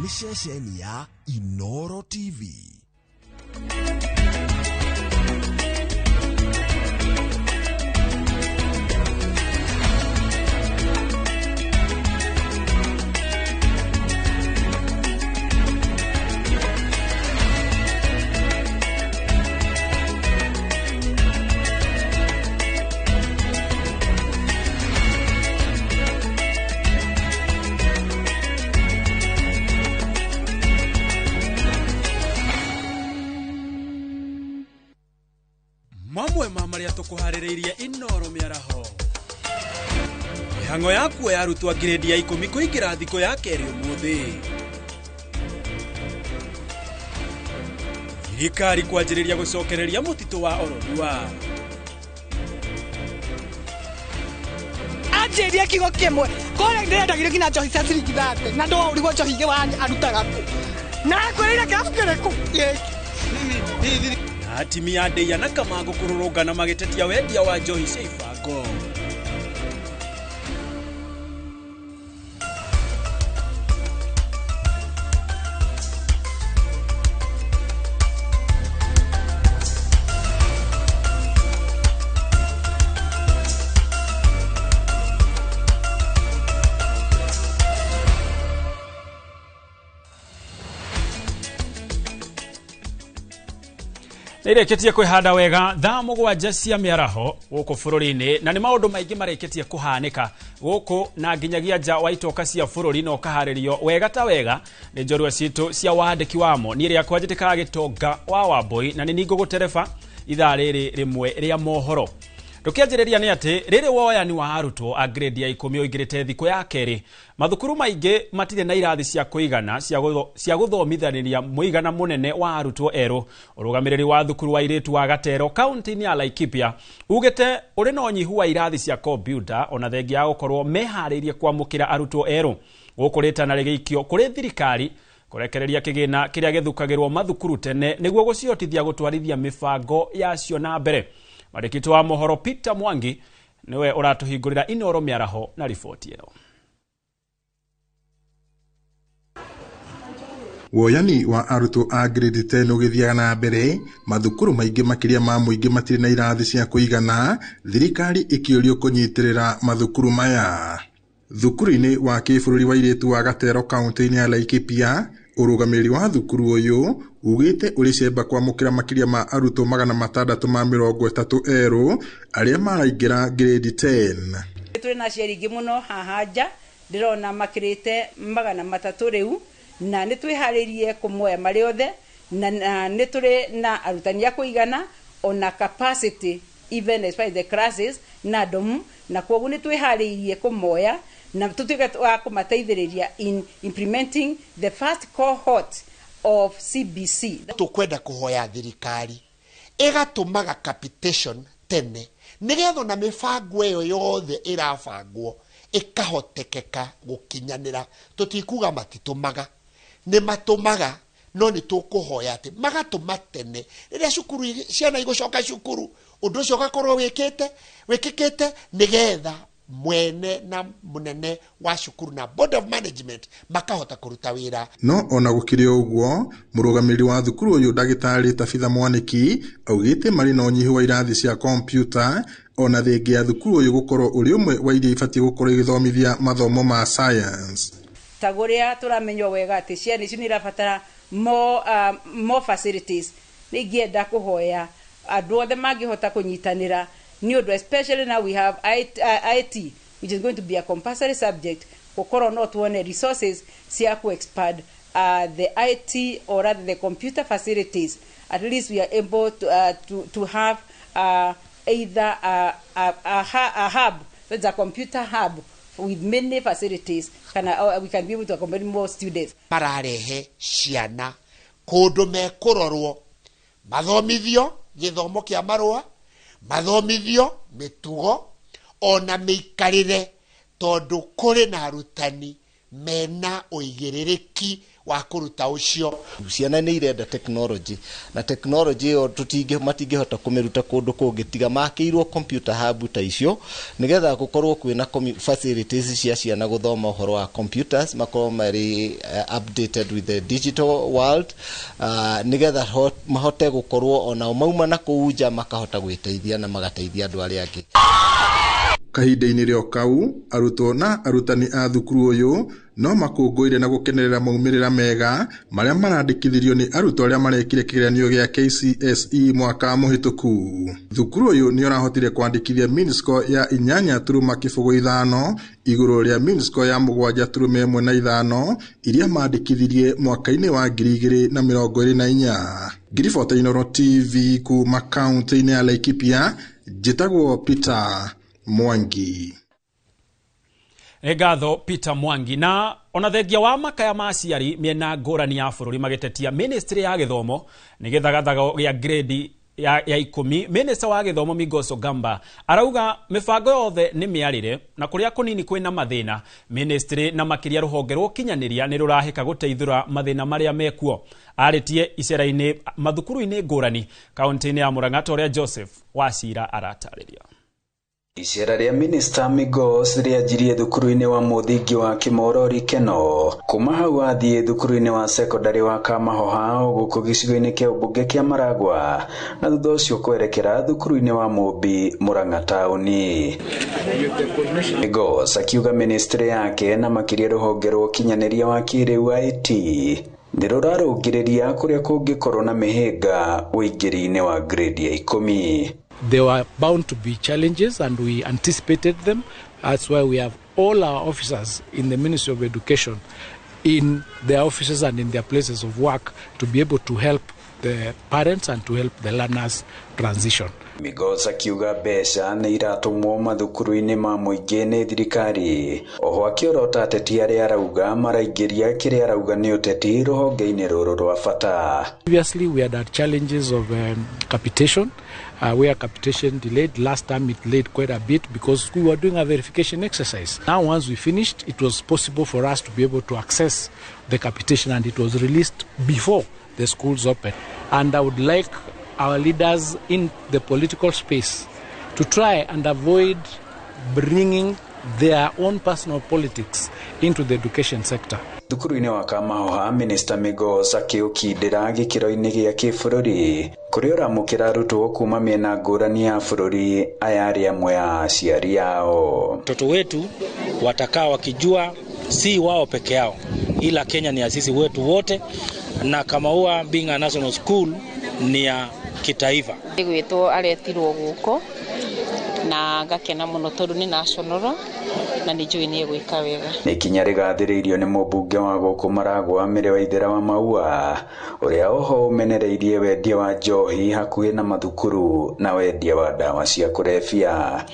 Nĩ ceceni ya Inoro TV. Mamwe ma marĩa tũkũharĩrĩirie Inoro mĩaraho. Mĩhang'o ya kuoya arutwo a ngirĩndi ya 10 kũingĩra thikũ ya kerĩ ũmũthĩ. Thirikari kwanjĩrĩria gũcokereria mũtitũ wa Ororua. Anjĩrie kiugo kĩmwe kũrĩa ndĩrendagĩrio nginya njohi cia ciringi 30 na ndwaũrigwo njohi ingĩ wa arutaga kũ na akwĩrĩire kĩrabu kĩrĩkũ gĩkĩ. Na timu ya Ndeia na Kamangũ kũrũrũngana magĩtetia wendia wa njohi cia ibango. Nĩrĩkĩtie kwĩhanda wega thaa 7 cia mĩaraho gũkũ bũrũri-inĩ, na nĩ maũndũ maingĩ marĩkĩtie kũhanĩka gũkũ na nginyagia nja wa itoka cia bũrũri, na ũkaharĩrio wega ta wega nĩ njorua citũ cia wandĩki wamo. Niĩ rĩakwa njĩtĩkaga Gĩtonga wa Wambũi, na nĩ niĩ ngũgũtereba ithaa rĩrĩ rĩmwe rĩa mohoro. Tũkĩanjĩrĩria nĩ atĩ rĩrĩ woyani wa arutwo a grade ya 10 ũingĩrĩte thikũ ya kerĩ, mathukuru maingĩ matirĩ na irathi cia kũigana cia gũthomithanĩria mũigana mũnene wa arutwo erũ. Ũrũgamĩrĩri wa thukuru wa airĩtu wa Gatero kaunti-inĩ ya Laikipia ugĩte ũrĩ na ũnyihu wa irathi cia kompiuta, ona thengia ya gũkorwo meharĩirie kwamũkĩra arutwo erũ. Gũkũ rĩtana rĩgĩikio kũrĩ thirikari kũrekereria kĩgĩna kĩrĩa gĩthukagĩrwo mathukuru tene nĩguo gũcihotithia gũtwarithia mĩbango yacio na mbere. Mwandĩki wa mohoro Peter Mwangi niwe ũratũhingũrĩra Inoro mĩaraho na riboti ĩno. Woyani wa arutwo a grade 10 ũgĩthiaga na mbere, mathukuru maingĩ makĩria ma mũingĩ matirĩ na irathi cia kũigana, thirikari ĩkĩũrio kũnyitĩrĩra mathukuru maya. Thukuru-inĩ wa kĩbũrũri wa airĩtu wa Gatero kaunti-inĩ ya Laikipia, ũrũgamĩrĩri wa thukuru ũyũ ugĩte ũrĩ cemba kwamũkĩra makĩria ma arutwo 630 erũ arĩa maraingĩra grade 10. Tũrĩ na aciari aingĩ mũno haha nja, ndĩrona makĩrĩte 300 rĩu, na nĩ twĩharĩirie kũmoya marĩ othe, na nĩ tũrĩ na arutani a kũigana ona capacity even as far as the classes na domu, na kwoguo nĩ twĩharĩirie kũmoya na tũtuĩke wa kũmateithĩrĩria in implementing the first cohort of CBC. Tũkwenda kũhoya thirikari ĩgatũmaga capitation tene nĩgetha ona mĩbango ĩyo yothe ĩrabangwo ĩkahotekeka gũkinyanĩra. Tũtikuga matitũmaga, nĩ matũmaga, no nĩ tũkũhoya atĩ magatũma tene rĩrĩa cukuru ciana igũcoka cukuru, ũndũ ũcio ũgakorwo wĩkĩkĩte nĩgetha mwene na mũnene wa cukuru na board of management makahota kũruta wĩra. No ona gũkĩrĩ ũguo, mũrũgamĩrĩri wa thukuru ũyũ ndagĩtarĩ Tabitha Mwaniki augĩte marĩ na ũnyihu wa irathi cia kompiuta, ona thengia ya thukuru ũyũ gũkorwo ũrĩ ũmwe wa iria ibatiĩ gũkorwo igĩthomithia mathomo ma science. Ta ũrĩa tũramenywo wega atĩ ciana icio nĩ irabatara more facilities, nĩ ingĩenda kũhoya andũ othe mangĩhota kũnyitanĩra nĩ ũndũ especially now we have IT, which is going to be a compulsory subject, gũkorwo no tuone resources cia ku expand the IT or rather the computer facilities. At least we are able to have either a hub, that's a computer hub with many facilities, we can be able to accommodate more students. Mararehe ciana kũndũ mekũrorwo, mathomithio gĩthomo kĩa marũa, mathomithio mĩtugo ona mĩikarĩre, tondũ kũrĩ na arutani Mena ũigĩrĩrĩki wa kũruta ũcio. Ciana nĩ irenda technology, na technology ĩyo tũtingĩ matingĩhota kũmĩruta kũndũ kũngĩ tiga makĩirwo computer hub ta icio, nĩgetha gũkorwo kwĩna facilities cia ciana gũthoma ũhoro wa computers, makorwo marĩ updated with the digital world, nĩgetha mahote gũkorwo onao mauma na kũu nja makahota gwĩteithia na magateithia andũ arĩa angĩ. Kahinda-inĩ rĩo kau, arutwo na arutani a thukuru ũyũ no makũngũĩire na gũkenerera maumĩrĩra mega marĩa marandĩkithirio nĩ arutwo arĩa marekire kĩgeranio gĩa KCSE mwaka mũhĩtũku. Thukuru ũyũ nĩ ũrahotire kwandĩkithia mean score ya 8.05 igũrũ rĩa mean score ya 7.15 iria mandĩkithirie mwaka-inĩ wa 2024. Ngiribota Inooro TV kuma kaunti-inĩ ya Laikipia, njĩtagwo Peter Mwangi. Nĩ ngatho Peter Mwangi. Na ona thengia wa makaya ma aciari mĩena ngũrani ya bũrũri magĩtetia ministry ya gĩthomo nĩ gĩthagathago gĩa grade ya 10, minister wa gĩthomo Migos Ogamba arauga mĩbango yothe nĩ mĩarĩre na kũrĩa kũnini kwĩna mathĩna, ministry na makĩria rũhonge rwa ũkinyanĩria nĩ rũrahĩka gũteithũra mathĩna marĩa mekuo. Arĩtie icera-inĩ mathukuru-inĩ ngũrani kaunti-inĩ ya Murang'a ta ũrĩa Joseph Wacira aratarĩria. Icera rĩa Minister Migos rĩanjirie thukuru-inĩ wa mũthingi wa Kimorori Keno, kuma hau athiĩ thukuru-inĩ wa secondary wa Kamahoha gũkũ gĩcigo-inĩ kĩa ũmbunge kĩa Maragwa, na thutha ũcio kwerekera thukuru-inĩ wa Mũmbi Murang'a taũni. Migos akiuga ministry yake na makĩria rũhonge rwa ũkinyanĩria wa kĩrĩu IT nĩ rũrarũngĩrĩria kũrĩa kũngĩkorwo na mĩhĩnga ũingĩri-inĩ wa grade ya 10. There were bound to be challenges and we anticipated them. That's why we have all our officers in the Ministry of Education in their offices and in their places of work to be able to help the parents and to help the learners transition. Migos akiuga mbeca nĩ iratũmwo mathukuru-inĩ ma mũingĩ nĩ thirikari, oho akĩorota ateti arĩa arauga maraingĩria kĩrĩa arauga nĩ ũteti rũhonge-inĩ rũrũ rwa bata. Previously we had had challenges of capitation, where capitation delayed. Last time it delayed quite a bit because we were doing a verification exercise. Now once we finished, it was possible for us to be able to access the capitation, and it was released before the schools opened. And I would like our leaders in the political space to try and avoid bringing their own personal politics into the education sector. Thukuru-inĩ wa Kamahoha, Minister Migos akĩũkindĩra gĩkĩro-inĩ gĩa kĩbũrũri kũrĩa ũramũkĩra arutwo kuma mĩena ngũrani ya bũrũri, aya arĩ amwe a aciari ao. Watoto wetu watakaa wakijua si wao peke yao, ila Kenya ni asisi wetu wote, na Kamaua being a national school ni ya kitaifa. Gwitwo aretirwo guku na ngakena muno tondu ni national na nĩ njũĩ nĩ egwĩka wega. Nĩ ikinya rĩgathĩrĩirio nĩ mũmbunge wa gũkũ Maragwa Mĩrĩ Waithera wa Maua, ũrĩa oho ũmenereirie wendia wa njohi hakuhĩ na mathukuru na wendia wa ndawa cia kũrebia.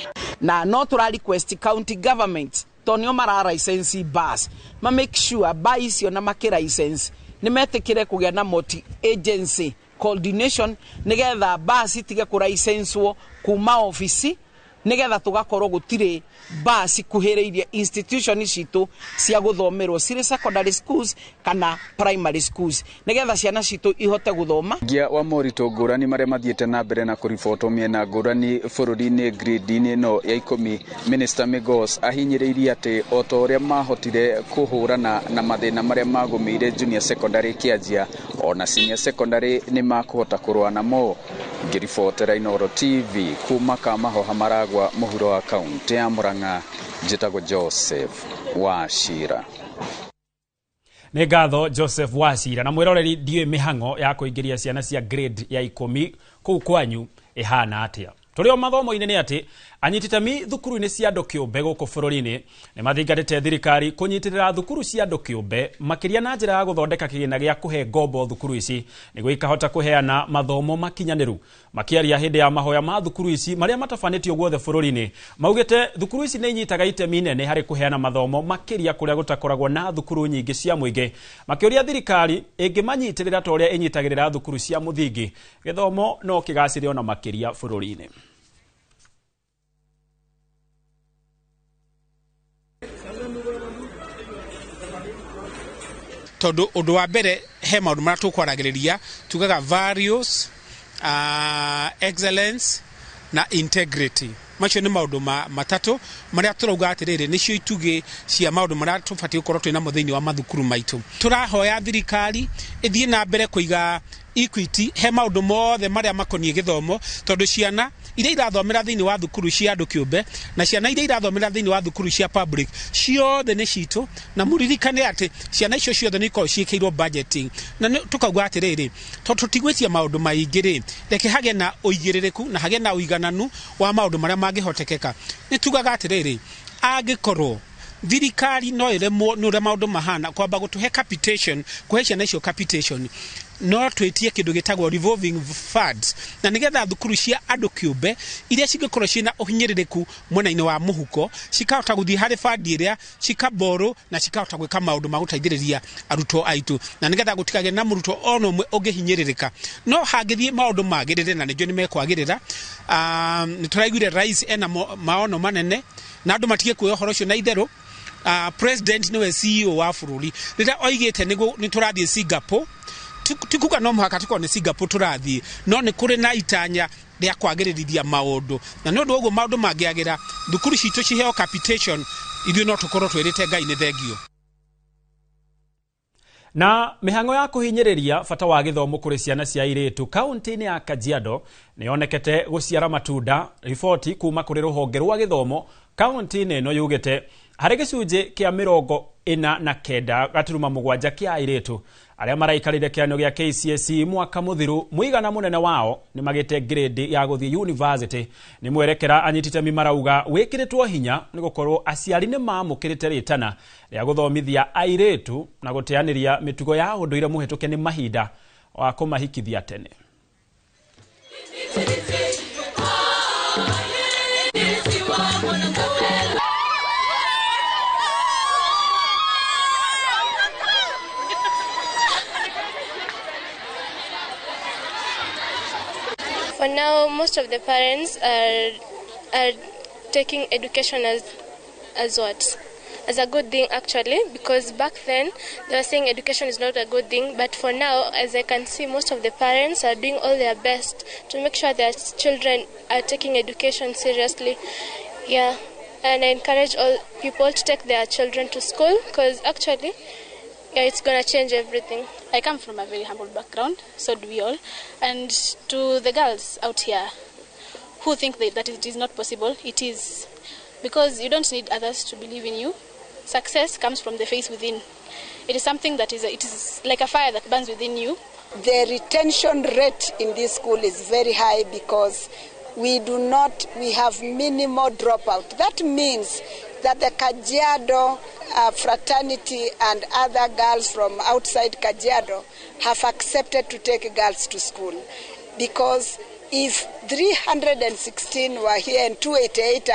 Na no tũra request county government tondũ nĩo mara license bus, ma make sure bar icio na makĩ license nĩ metĩkĩre kũgĩa na multi agency coordination nĩgetha bus itige kũ licenswo kuma ofici, nĩgetha tũgakorwo gũtirĩ bus ikuhĩrĩirie institution citũ cia gũthomerwo cirĩ secondary schools kana primary schools, nĩgetha ciana citũ ihote gũthoma. Ngia wa moritũ ngũrani marĩa mathiĩte na mbere na kũribotwo mĩena ngũrani bũrũri-inĩ grade-inĩ ĩno ya 10, Minister Migos ahinyĩrĩirie atĩ o ta ũrĩa mahotire kũhũrana na mathĩna marĩa magũmĩire junior secondary kĩanjia, ona senior secondary nĩ makũhota kũrũa namo. Ngĩribotera Inooro TV kuma Kamahoha Maragwa mũhuro wa kaunti ya Murang'a, njĩtagwo Joseph Wacira. Nĩ ngatho Joseph Wacira. Na mwĩroreri, ndiũĩ mĩhang'o ya kũingĩria ciana cia grade ya 10 kũu kwanyu ĩhana atĩa. Tũrĩ o mathomo-inĩ nĩ atĩ anyiti itemi thukuru-inĩ cia andũ kĩũmbe gũkũ bũrũri-inĩ nĩ mathingatĩte thirikari kũnyitĩrĩra thukuru cia andũ kĩũmbe makĩria na njĩra ya gũthondeka kĩgĩna gĩa kũhe ngombo thukuru ici nĩguo ikahota kũheana mathomo makinyanĩru. Makĩaria hĩndĩ ya mahoya ma thukuru ici marĩa matabanĩtio guothe bũrũri-inĩ, maugĩte thukuru ici nĩ inyitaga itemi inene harĩ kũheana mathomo makĩria kũrĩa gũtakoragwo na thukuru nyingĩ cia mũingĩ, makĩũria thirikari ĩngĩmanyitĩrĩra ta ũrĩa ĩnyitagĩrĩra thukuru cia mũthingi, gĩthomo no kĩgacĩre ona makĩria bũrũri-inĩ. Tondu undu wa mbere he maundu maria tukwaragiriria tugaga values, excellence na integrity. Macio nĩ maũndũ matatũ marĩa tũrauga atĩrĩrĩ nĩcio itugĩ cia maũndũ marĩa tũbatiĩ gũkorwo twĩ namo thĩinĩ wa mathukuru maitũ. Tũrahoya thirikari ĩthiĩ na mbere kũiga equity he maũndũ mothe marĩa makoniĩ gĩthomo, tondũ ciana iria irathomera thĩinĩ wa thukuru cia andũ kĩũmbe na ciana iria irathomera thĩinĩ wa thukuru cia public ciothe nĩ citũ, na mũririkane atĩ ciana icio ciothe nĩ ikoragwo ciĩkĩirwo budgeting. Na tũkauga atĩrĩrĩ, tondũ tũtigwĩtia maũndũ maingĩ rĩ, reke hagĩe na ũigĩrĩrĩku na hagĩe na ũigananu wa maũndũ marĩa mangĩhotekeka. Nĩ tugaga atĩrĩrĩ, angĩkorwo thirikari no ĩremwo nĩ ũrĩa maũndũ mahana kwamba gũtũhe capitation, kũhe ciana icio capitation, no twĩtie kĩndũ gĩtagwo revolving funds, na nĩgetha thukuru cia andũ kĩũmbe iria cingĩkorwo ciĩna ũhinyĩrĩrĩku mwena-inĩ wa mũhuko cikahota gũthiĩ harĩ fund ĩrĩa cikaborrow na cikahota gwĩka maũndũ ma gũteithĩrĩria arutwo aitũ, na nĩgetha gũtikagĩe na mũrutwo ona ũmwe ũngĩhinyĩrĩrĩka. No hangĩthiĩ maũndũ magĩrĩre, na nĩnjũĩ nĩ mekwagĩrĩra, nĩ tũraiguire rais ena maono manene na andũ matige kuoya ũhoro ũcio na itherũ. President nĩwe CEO wa bũrũri, rĩrĩa oigĩte nĩ tũrathiĩ Singapore, ti kuga no mũhaka tũkorwo nĩ Singapore tũrathiĩ, no nĩ kũrĩ na itanya rĩa kwagĩrĩrithia maũndũ, na nĩ ũndũ ũguo maũndũ mangĩagĩra thukuru citũ ciheo capitation, ithuĩ no tũkorwo twĩrĩte Ngai nĩ thengio. Na mĩhang'o ya kũhinyĩrĩria bata wa gĩthomo kũrĩ ciana cia airĩtu kaunti-inĩ ya Kajiado nĩyonekete gũciara matunda. Riboti kuma kũrĩ rũhonge rwa gĩthomo kaunti-inĩ ĩno yugĩte harĩ gĩcunjĩ kĩa 49.7 kĩa airĩtu arĩa maraikarire kĩano gĩa KCSE mwaka mũthiru, mũigana mũnene wao nĩ magĩte grade ya gũthiĩ university. Nĩ mwerekera anyititemi marauga wĩkĩrĩtwo hinya nĩ gũkorwo aciari nĩ mamũkĩrĩte rĩtana rĩa gũthomithia airĩtu na gũteanĩria mĩtugo ya ũndũire mũhetũke nĩ mahinda wa kũmahikithia tene. For now, most of the parents are taking education as what? As a good thing, actually, because back then they were saying education is not a good thing. But for now, as I can see, most of the parents are doing all their best to make sure their children are taking education seriously. Yeah, and I encourage all people to take their children to school, because actually, yeah, it's gonna change everything. I come from a very humble background, so do we all. And to the girls out here who think that it is not possible, it is. Because you don't need others to believe in you. Success comes from the faith within. It is something that is, it is like a fire that burns within you. The retention rate in this school is very high because we have minimal dropout. That means that the Kajiado fraternity and other girls from outside Kajiado have accepted to take girls to school. Because if 316 were here and 288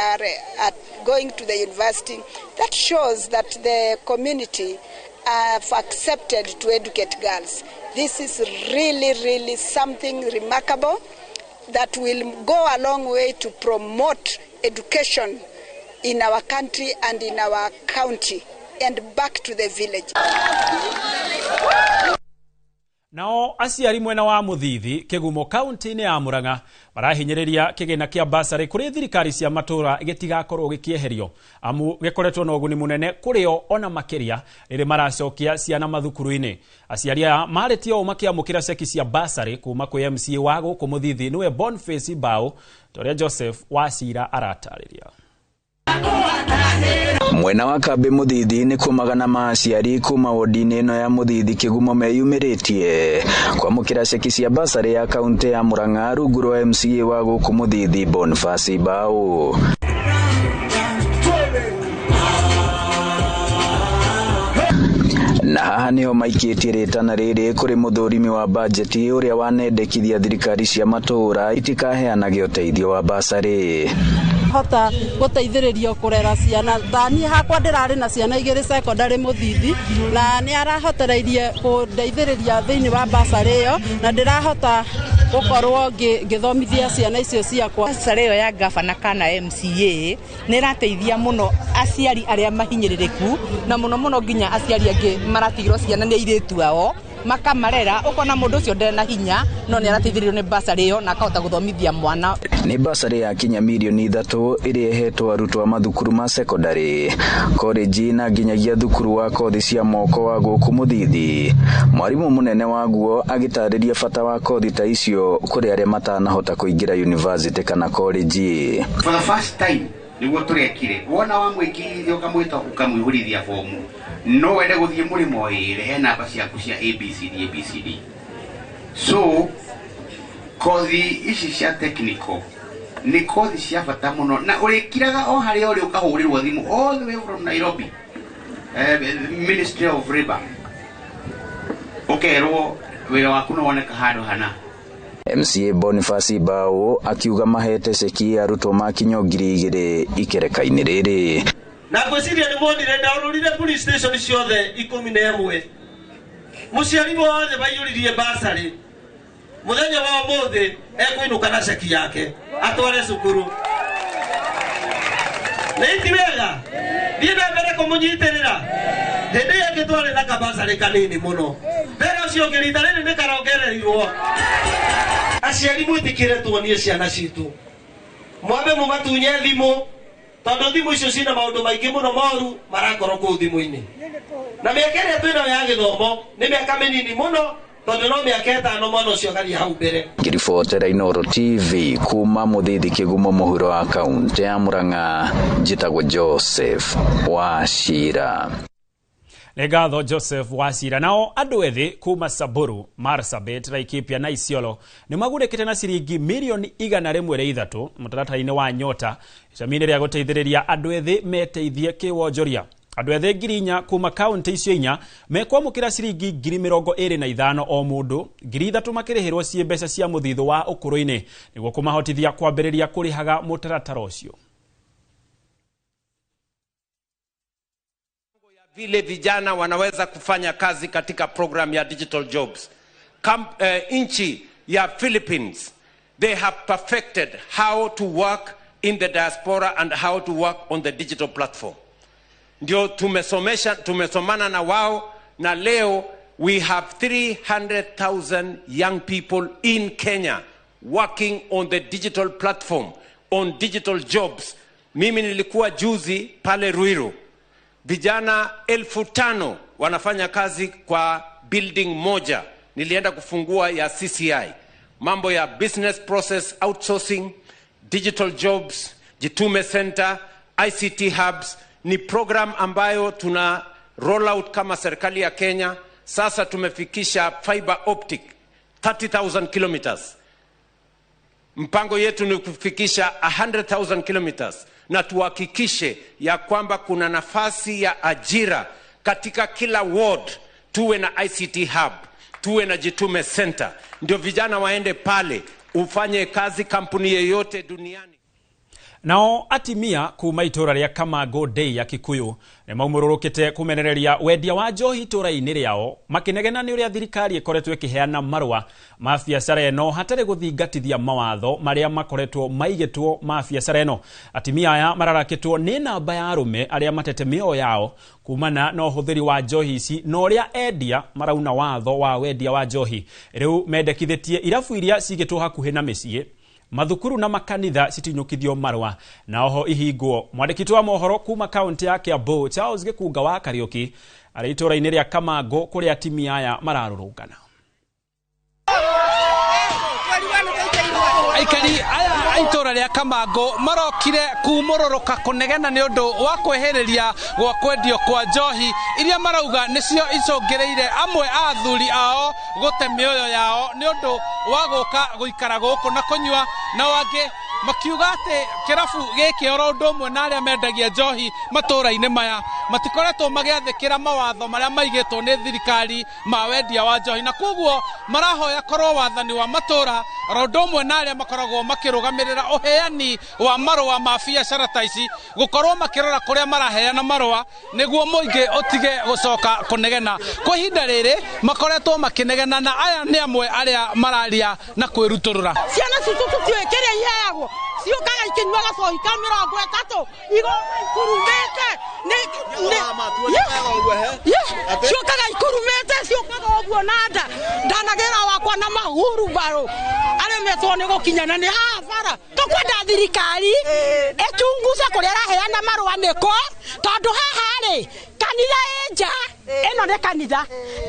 are going to the university, that shows that the community have accepted to educate girls. This is really, really something remarkable that will go a long way to promote education in our country and in our county and back to the village. Nao aciari mwena wa Muthithi Kigumo kaunti-inĩ ya Murang'a marahinyĩrĩria kĩgĩna kĩa basarĩ kũrĩ thirikari cia matũra gĩtigakorwo gĩkĩeherio, amu gĩkoretwo na ũguni mũnene kũrĩ o ona makĩria rĩrĩ maracokia ciana mathukuru-inĩ. Aciari aya marĩtie ũũ makĩamũkĩra ceki cia basarĩ kuma kwĩ MCA wa gũkũ Muthithi nĩwe Boniface Mbao, ta ũrĩa Joseph Wacira aratarĩria. Mwena wa kambi Muthithi nĩ kũmagana ma aciari kuma wodi-inĩ ĩno ya Muthithi Kigumo meyumĩrĩtie kwamũkĩra ceki cia basarĩ ya kaunti ya Murang'a rungu rwa MCA wa gũkũ Muthithi Boniface Mbao. Na haha niho maikĩtie rĩtana rĩrĩ kũrĩ mũthũrimi wa bajeti ũrĩa wanendekithia thirikari cia matũũra itikaheanage ũteithio wa basarĩ. Hota guteithĩrĩrio kũrera ciana ta niĩ hakwa ndĩrarĩ na ciana igĩrĩ secondary Muthithi, na nĩ arahotereirie kũndeithĩrĩria thĩinĩ wa basarĩ ĩyo, na ndĩrahota Gũkorwo ngĩthomithia ciana icio ciakwa. Bursary ĩyo ya gavana kana MCA nĩ ĩrateithia mũno aciari arĩa mahinyĩrĩrĩku, na mũno mũno nginya aciari angĩ maratigĩrwo ciana nĩ airĩtu ao makamarera, ũkona mũndũ ũcio ndarĩ na hinya no nĩ arateithĩrĩrio nĩ bursary ĩyo na akahota gũthomithia mwana. Nĩ basarĩ ya kinya mirioni 3 ĩrĩa ĩhetwo arutwo a mathukuru ma secondary, college na nginyagia thukuru wa kothi cia moko wa gũkũ Mũthithi. Mwarimũ mũnene waguo agĩtarĩria bata wa kothi ta icio kũrĩ arĩa matanahota kũingĩra university kana college. For the first time nĩguo tũrekire, wona wamwĩkĩrithia ũkamwĩta ũkamũihũrithia bomu, no wende gũthiĩ mũrĩmo ĩrĩ, he namba ciaku cia ABCD ABCD. So kothi ici cia technical nĩ kothi cia bata mũno, na ũrĩkiraga o harĩa ũrĩ ũkahũrĩrwo thimũ all the way from Nairobi, Ministry of Labour, ũkerwo wĩra waku no woneka handũ hana. MCA Boniface Bao akiuga mahete ceki arutwo makinya 2000 ikereka-inĩ rĩrĩ. Na ngwĩciria nĩ mwonire ndaũrũrire police station ciothe 11, mũciari wothe maiyũririe basarĩ mũthenya wa ũmũthĩ ekũinũka na ceki yake atware cukuru. Nĩ ti wega thiĩ na mbere kũmũnyitĩrĩra. Hĩndĩ ĩyo ĩngĩ twarĩ na kabasarĩ kanini mũno, mbere ũcio ũngĩ rita rĩrĩ nĩ karongererirwo. Aciari mwĩtĩkĩre tuonie ciana citũ, mwambe mũmatunye thimũ, tondũ thimũ icio cina maũndũ maingĩ mũno moru marakorwo kũu thimũ-inĩ. Na mĩaka ĩrĩa twĩnayo ya gĩthomo nĩ mĩaka mĩnini mũno, tondũ no mĩaka 5 mwana ũcio agathiĩ hau mbere. Ngĩribotera Inooro TV kuma Mũthithi Kĩgumo mũhuro wa kaũntĩ ya Murang'a, njĩtagwo Joseph Wachira. Nĩ ngatho Joseph Wachira. Nao andũ ethĩ kuma Samburu, Marsabit, Laikipia na Isiolo nĩ magunĩkĩte na ciringi mirioni 103 mũtaratara-inĩ wa Nyota icemi-inĩ rĩa gũteithĩrĩria andũ ethĩ meteithie kĩwonjoria. Andũ ethĩ 4,000 kuma kaũntĩ icio 4 mekwamũkĩra ciringi 25,000 o mũndũ, 3,000 makĩrĩhĩrwo ciĩ mbeca cia mũthithũ wa ũkũrũ-inĩ nĩguo kũmahotithia kwambĩrĩria kũrĩhaga mũtaratara ũcio. Vile vijana wanaweza kufanya kazi katika program ya digital jobs. Nchi ya Philippines, they have perfected how to work in the diaspora and how to work on the digital platform. Ndio tumesomana na wao, na leo we have 300,000 young people in Kenya working on the digital platform, on digital jobs. Mimi nilikuwa juzi pale Ruiru. Vijana 5,000 wanafanya kazi kwa building moja. Nilienda kufungua ya CCI. Mambo ya business process outsourcing, digital jobs, Jitume Center, ICT hubs. Ni program ambayo tuna roll out kama serikali ya Kenya. Sasa tumefikisha fiber optic 30,000 kilometers. Mpango yetu ni kufikisha 100,000 kilometers, na tuhakikishe ya kwamba kuna nafasi ya ajira katika kila ward. Tuwe na ICT hub, tuwe na Jitume Center, ndio vijana waende pale ufanye kazi kampuni yeyote duniani. Nao atimia kuma itura rĩa Kamango Day ya Kikuyu nĩ maumũrũrũkĩte kũmenereria wendia wa njohi itũra-inĩ rĩao, makĩnegena nĩ ũrĩa thirikari ĩkoretwo ĩkĩheana marũa ma biacara ĩno hatarĩ gũthingatithia mawatho marĩa makoretwo maigĩtwo ma biacara ĩno. Atimia aya mararakĩtwo nĩ namba ya arũme arĩa matete mĩoyo yao kumana na ũhũthĩri wa njohi ici, na ũrĩa endia marauna watho wa wendia wa njohi. Rĩu mendekithĩtie irabu iria cigĩtwo hakuhĩ na mĩciĩ, mathukuru na makanitha citinyũkithio marũa na oho ihingwo. Mwandĩki wa mohoro kuma kaunti ya Kiambu Charles Gĩkunga wa Kariũki arĩ itũra-inĩ rĩa Kamango kũrĩa atimia aya mararũrũngana. Aikari aya a itũra rĩa Kamango marokire kumũrũrũka kũnegena nĩ ũndũ wa kwehereria gwa kwendio kwa njohi iria marauga nĩcio icũngĩrĩire amwe a athuri ao gũte mĩoyo yao nĩ ũndũ wa gũka gũikara gũkũ na kũnyua, na angĩ makiuga atĩ kĩrabu gĩkĩ oro ũndũ ũmwe na arĩa mendagia njohi matũra-inĩ maya matikoretwo magĩathĩkĩra mawatho marĩa maigĩtwo nĩ thirikari ma wendia wa njohi, na koguo marahoya korwo wathani wa matũra oro ũndũ ũmwe na arĩa makoragwo makĩrũgamĩrĩra ũheani wa marũa ma biacara ta ici gũkorwo makĩrora kũrĩa maraheana marũa nĩguo mũingĩ ũtige gũcoka kũnegena. Kwa ihinda rĩrĩ makoretwo makĩnegena, na aya nĩ amwe arĩa mararia na kwĩrutũrũra. Ciana citũ tũtiũĩ kĩrĩa iheagwo, ciũkaga ikĩnyua gacohi ka 30 igoka ikurumĩte, ciũkaga ikurumĩte, ciũkaga ũguo na nda. Ndanagĩra wakwa na mahuru mbarũ aremetwo nĩ gũkinya na nĩ haha bara. Tũkwenda thirikari ĩchunguze kũrĩa ĩraheana marũa nĩkũ, tondũ haha rĩ kanitha ĩ nja, ĩno nĩ kanitha,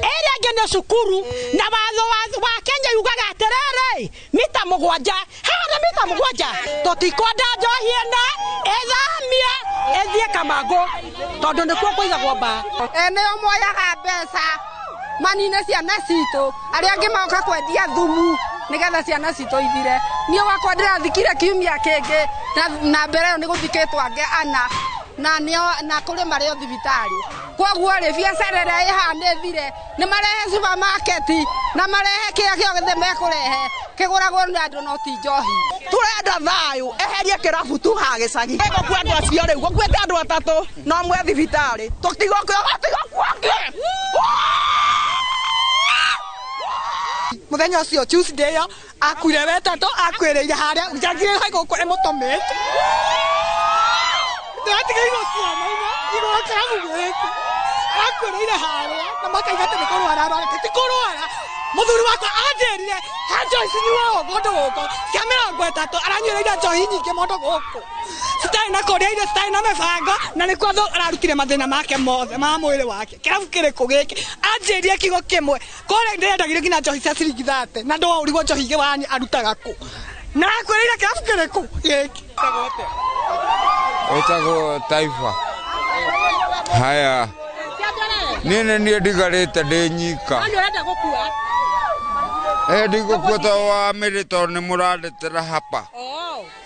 ĩrĩa ĩngĩ nĩ cukuru, na watho wa Kenya yugaga atĩrĩrĩ, mita 7, haha nĩ mita 7. Tũtikwenda njohi ĩno ĩthamie ĩthiĩ Kamangũ, tondũ nĩkuo kũigagwo mbaa. Nĩo moyaga mbeca manine ciana citũ, arĩa angĩ magoka kwendia thumu nĩgetha ciana citũ ithire. Niĩ wakwa ndĩrathikire kiumia kĩngĩ, na mbere ĩyo nĩ gũthikĩtwo angĩ ana, na nĩo na kũrĩ marĩ o thibitarĩ. Koguo rĩ, biacara ĩrĩa ĩ haha nĩ ĩthire, nĩ marehe supermarket na marehe kĩrĩa gĩothe mekũrehe kĩgũragwo nĩ andũ no ti njohi. Tũrenda thayũ, eherie kĩrabu tu haha gĩcagi. Gũkua andũ acio rĩu, gũkuĩte andũ 3 na ũmwe thibitarĩ, tũtigũkua angĩ. Mũthenya ũcio Tuesday ĩyo akuire wetatũ, akuĩrĩire harĩa njagĩrĩire gũkũ ĩmũtũmĩte. Ndĩratigĩirwo ciana-inĩ igũrũ kĩrabu gĩkĩ, arakuĩrĩire harĩa na makaiga atĩ nĩ kũrwara arwarĩte. Ti kũrwara, mũthuri wakwa anjĩrire he njohi cinyuagwo kũndũ gũkũ cia 30, aranyuĩrĩire njohi nyingĩ mũndũ gũkũ, citarĩ na kũrĩa irio, citarĩ na mĩbango, na nĩkuo ararutire mathĩna make mothe ma mwĩrĩ wake. Kĩrabu kĩrĩkũ gĩkĩ? Anjĩrire kiugo kĩmwe, kũrĩa ndĩrendagĩrio nginya njohi cia ciringi 30, na ndwaũrigwo njohi ingĩ wani arutaga kũ, na akwĩrĩire kĩrabu kĩrĩkũ gĩkĩ? Ĩtagwo Taifa. Haya, niĩ nĩ niĩ ndigarĩte ndĩ nyika. Ndigũkua tondũ wa mĩrĩ, tondũ nĩ mũrandetera hapa.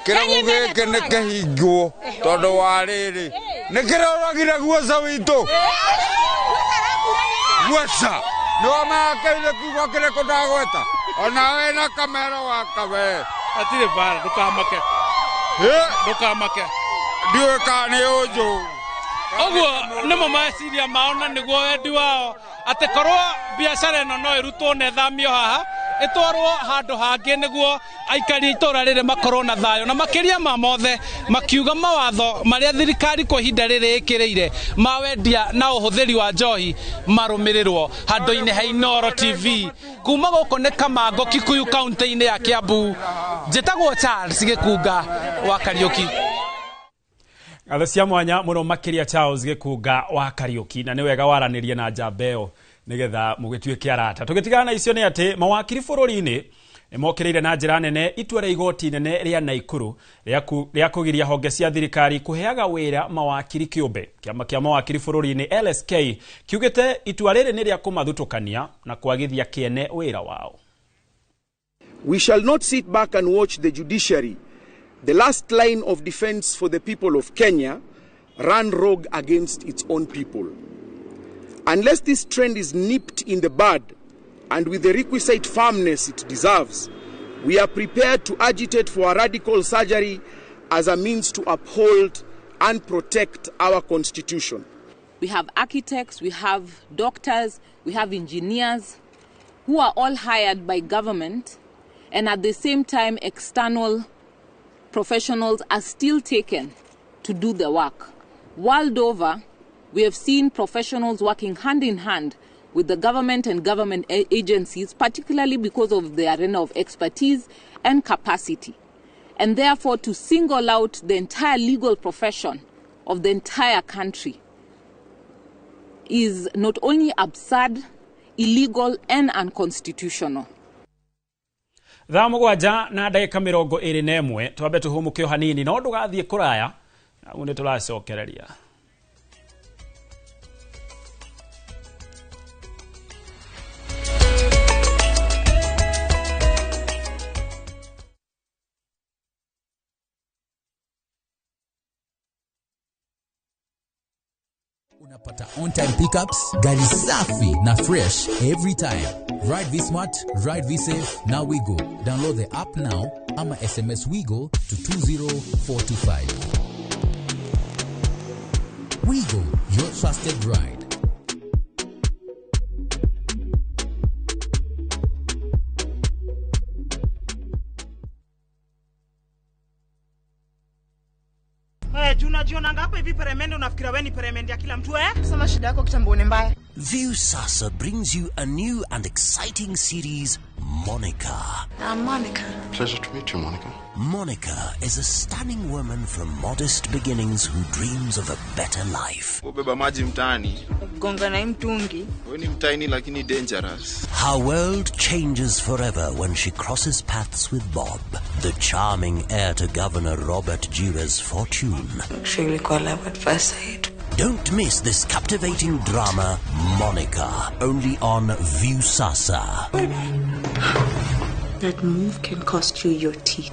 Kĩrabu gĩkĩ nĩ kĩhingwo tondũ wa rĩrĩ nĩ kĩroragire guoca witũ. Guoca nĩ wamakaire kiugo kĩrĩkũ ndagweta, ona we na kamera wakawe. Hatirĩ mbara, ndũkamake, ndũkamake, ndiũĩ kana nĩ ũnjũĩ. Ũguo nĩmo meciria mao na nĩguo wendi wao, atĩ korwo biacara ĩno no ĩrutwo na ĩthamio haha ĩtwarwo handũ hangĩ nĩguo aikari itũra rĩrĩ makorwo na thayũ, na makĩria ma mothe makiuga mawatho marĩa thirikari kwa ihinda rĩrĩ ĩkĩrĩire ma wendia na ũhũthĩri wa njohi marũmĩrĩrwo. Handũ-inĩ ha Inooro TV kuma gũkũ nĩ Kamangũ, Kikuyu, kaunti-inĩ ya Kiambu, njĩtagwo Charles Gĩkunga wa Kariũki. Ngatho cia mwanya mũno makĩria Charles Gĩkunga wa Kariũki, na nĩ wega waranĩrie na njamba ĩyo nĩgetha mũgĩtuĩke arata. Tũgĩtigana na icio nĩ atĩ mawakiri bũrũri-inĩ nĩmokĩrĩire na njĩra nene itua rĩa igoti nene rĩa Naikuru rĩa kũgiria honge cia thirikari kũheaga wĩra mawakiri kĩũmbe. Kĩama kĩa mawakiri bũrũri-inĩ LSK kiugĩte itua rĩrĩ nĩ rĩa kũmathutũkania na kwagithia kĩene wĩra wao. We shall not sit back and watch the judiciary, the last line of defense for the people of Kenya, run rogue against its own people. Unless this trend is nipped in the bud and with the requisite firmness it deserves, we are prepared to agitate for a radical surgery as a means to uphold and protect our constitution. We have architects, we have doctors, we have engineers who are all hired by government, and at the same time external professionals are still taken to do the work. World over, we have seen professionals working hand in hand with the government and government agencies, particularly because of the arena of expertise and capacity. And therefore, to single out the entire legal profession of the entire country is not only absurd, illegal, and unconstitutional. Thaa 7 na ndagĩka 21 twambe tũhũmũke o hanini, no ndũgathiĩ kũraya, na nĩ tũracokereria. On time pickups, gari safi na fresh every time. Ride V-Smart, ride V-Safe, now we go. Download the app now ama SMS WeGo to 20425. WeGo, your trusted ride. Unajionanga hapa hivi peremende, unafikira wewe ni peremende ya kila mtu eh? Sema shida yako kitambo ni mbaya. Viusasa brings you a new and exciting series, Monica. I'm Monica. Pleasure to meet you, Monica. Monica is a stunning woman from modest beginnings who dreams of a better life. Ubeba maji mtaani. Gonga na mtungi. Wewe ni mtaini lakini dangerous. Her world changes forever when she crosses paths with Bob, the charming heir to Governor Robert Jira's fortune. Actually, love at first sight. Don't miss this captivating drama, Monica, only on Viusasa. That move can cost you your teeth.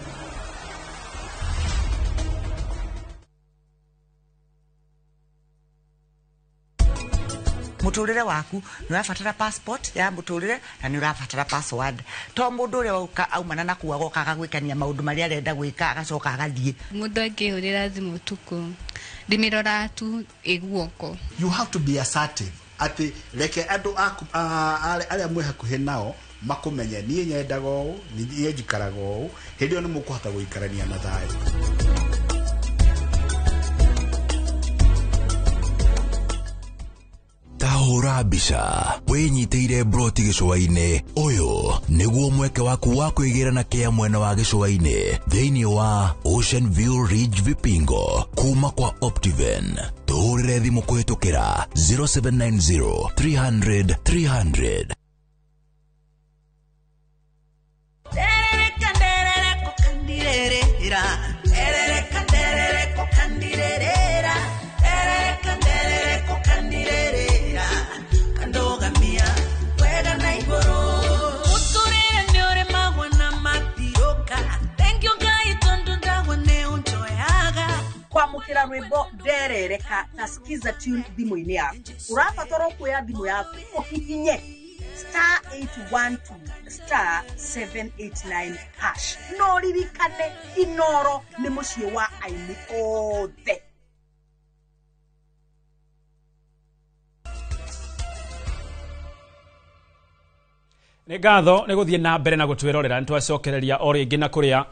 Muturire waku ni urabatara passport ya muturire na ni urabatara password to mundu uria wauka aumana na kuwa goka agagwikania maundu maria arenda gwika agacoka agathie. Mundu angihurira thimu utuku ndimirora tu iguoko. You have to be assertive ati reke andu aku aria mwe hakuhi nao makumenye nie nyendaga ũũ, niĩ njikaraga ũũ, hĩndĩ ĩyo nĩ mũkũhota gũikarania na thayũ. Tahũra mbica wĩnyitĩire broti gĩcũa-inĩ. Ũyũ nĩguo mweke waku wa kwĩgĩra na kĩa mwena wa gĩcũa-inĩ thĩinĩ wa Ocean View Ridge Vipingo kuma kwa Optiven. Tũhũrĩre thimũ kũhĩtũkĩra 0790 300 300. Kwamukira rwimbo nderereka na skiza tune thimũ-inĩ yaku. Ũrabatara kuoya thimũ yaku ũhihinye star 812 star 789 hash. No ririkane Inoro nĩ mũciĩ wa aini othe. Nĩ ngatho nĩ gũthiĩ na mbere na gũtwĩrorera. Nĩ twacokereria o rĩngĩ na kũrĩa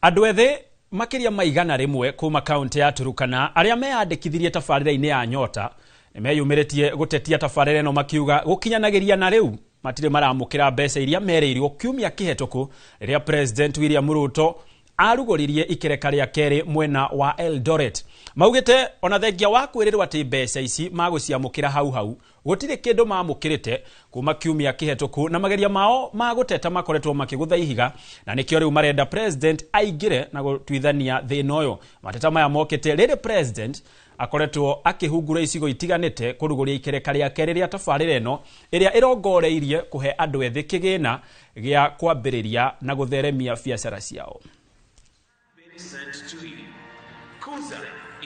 andũ ethĩ makiria maigana rĩmwe kuma kaunti ya Turukana arĩa meyandĩkithirie tabarĩra-inĩ ya Nyota nĩ meyumĩrĩtie gũtetia tabarĩra ĩno makiuga gũkinyanagĩria na rĩu matirĩ maramũkĩra mbeca iria merĩirwo kiumia kĩhetũku rĩrĩa President William Ruto arugũririe ikereka rĩa kerĩ mwena wa Eldoret. Maugĩte ona thengia wa kwĩrĩrwo atĩ mbeca ici magũciamũkĩra hau hau gũtirĩ kĩndũ mamũkĩrĩte kuma kiumia kĩhetũku na mageria mao ma gũteta makoretwo makĩgũtha ihiga na nĩkĩo rĩu marenda President aingĩre na gũtuithania thĩna ũyũ. Mateta maya mokĩte rĩrĩ President akoretwo akĩhungura icigo itiganĩte kũrugũria ikereka rĩa kerĩ rĩa tabarĩra ĩno ĩrĩa ĩrongoreirie kũhe andũ ethĩ kĩgĩna gĩa kwambĩrĩria na gũtheremia biacara ciao.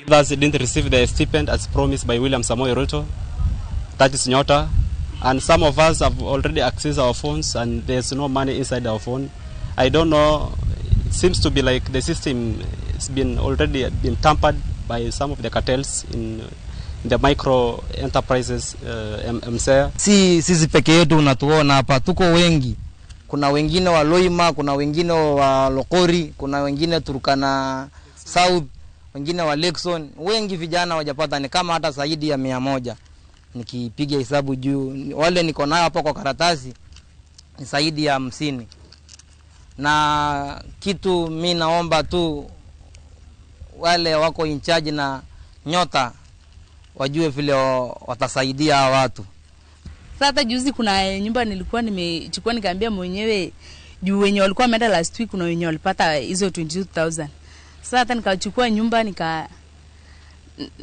Others didn't receive the stipend as promised by William Samoei Ruto. That is Nyota. And some of us have already accessed our phones and there's no money inside our phone. I don't know. It seems to be like the system has been already been tampered by some of the cartels in the micro enterprises MSA. Si sisi peke yetu unatuona hapa, tuko wengi. Kuna wengine wa Loima, kuna wengine wa Lokori, kuna wengine Turkana South, wengine wa Lexon. Wengi vijana wajapata ni kama hata zaidi ya 100. Nikipiga hesabu juu wale niko nayo hapa kwa karatasi ni zaidi ya 50. Na kitu mi naomba tu wale wako in charge na Nyota wajue vile watasaidia watu. Sasa juzi kuna nyumba nilikuwa nimechukua nikaambia mwenyewe juu wenye walikuwa wameenda last week kuna wenye walipata hizo 22,000. Sasa hata nikachukua nyumba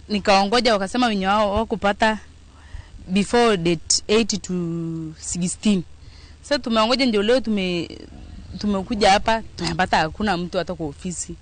nikaongoja wakasema wenye wao wakupata before date 8 to 16. Sasa tumeongoja ndio leo tumekuja hapa tumepata hakuna mtu hata kwa ofisi.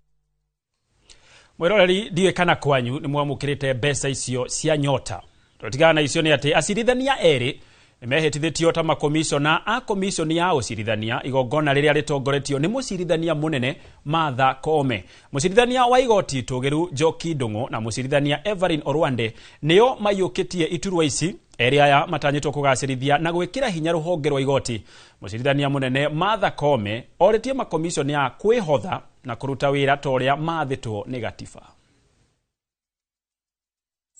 Mwiroreri ndiwe kana kwanyu ni mwamukirite mbeca icio cia Nyota. Tũtigana na icio nĩ atĩ acirithania erĩ nĩmehĩtithĩtio ta makomishona a komishoni ya ũcirithania igongona rĩrĩa rĩtongoretio nĩ mũcirithania mũnene Martha Koome. Mũcirithania wa igoti tũgĩru Njoki Ndung'u na mũcirithania Evelyn Orwande nĩo maiyũkĩtie iturwa ici. Erĩ aya matanyĩtwo kũgacĩrithia na gwĩkĩra hinya rũhonge rwa igoti. Mũcirithania mũnene Martha Koome orĩtie makomishoni a kwĩhotha na kũruta wĩra ta ũrĩa maathĩtwo nĩ gatiba.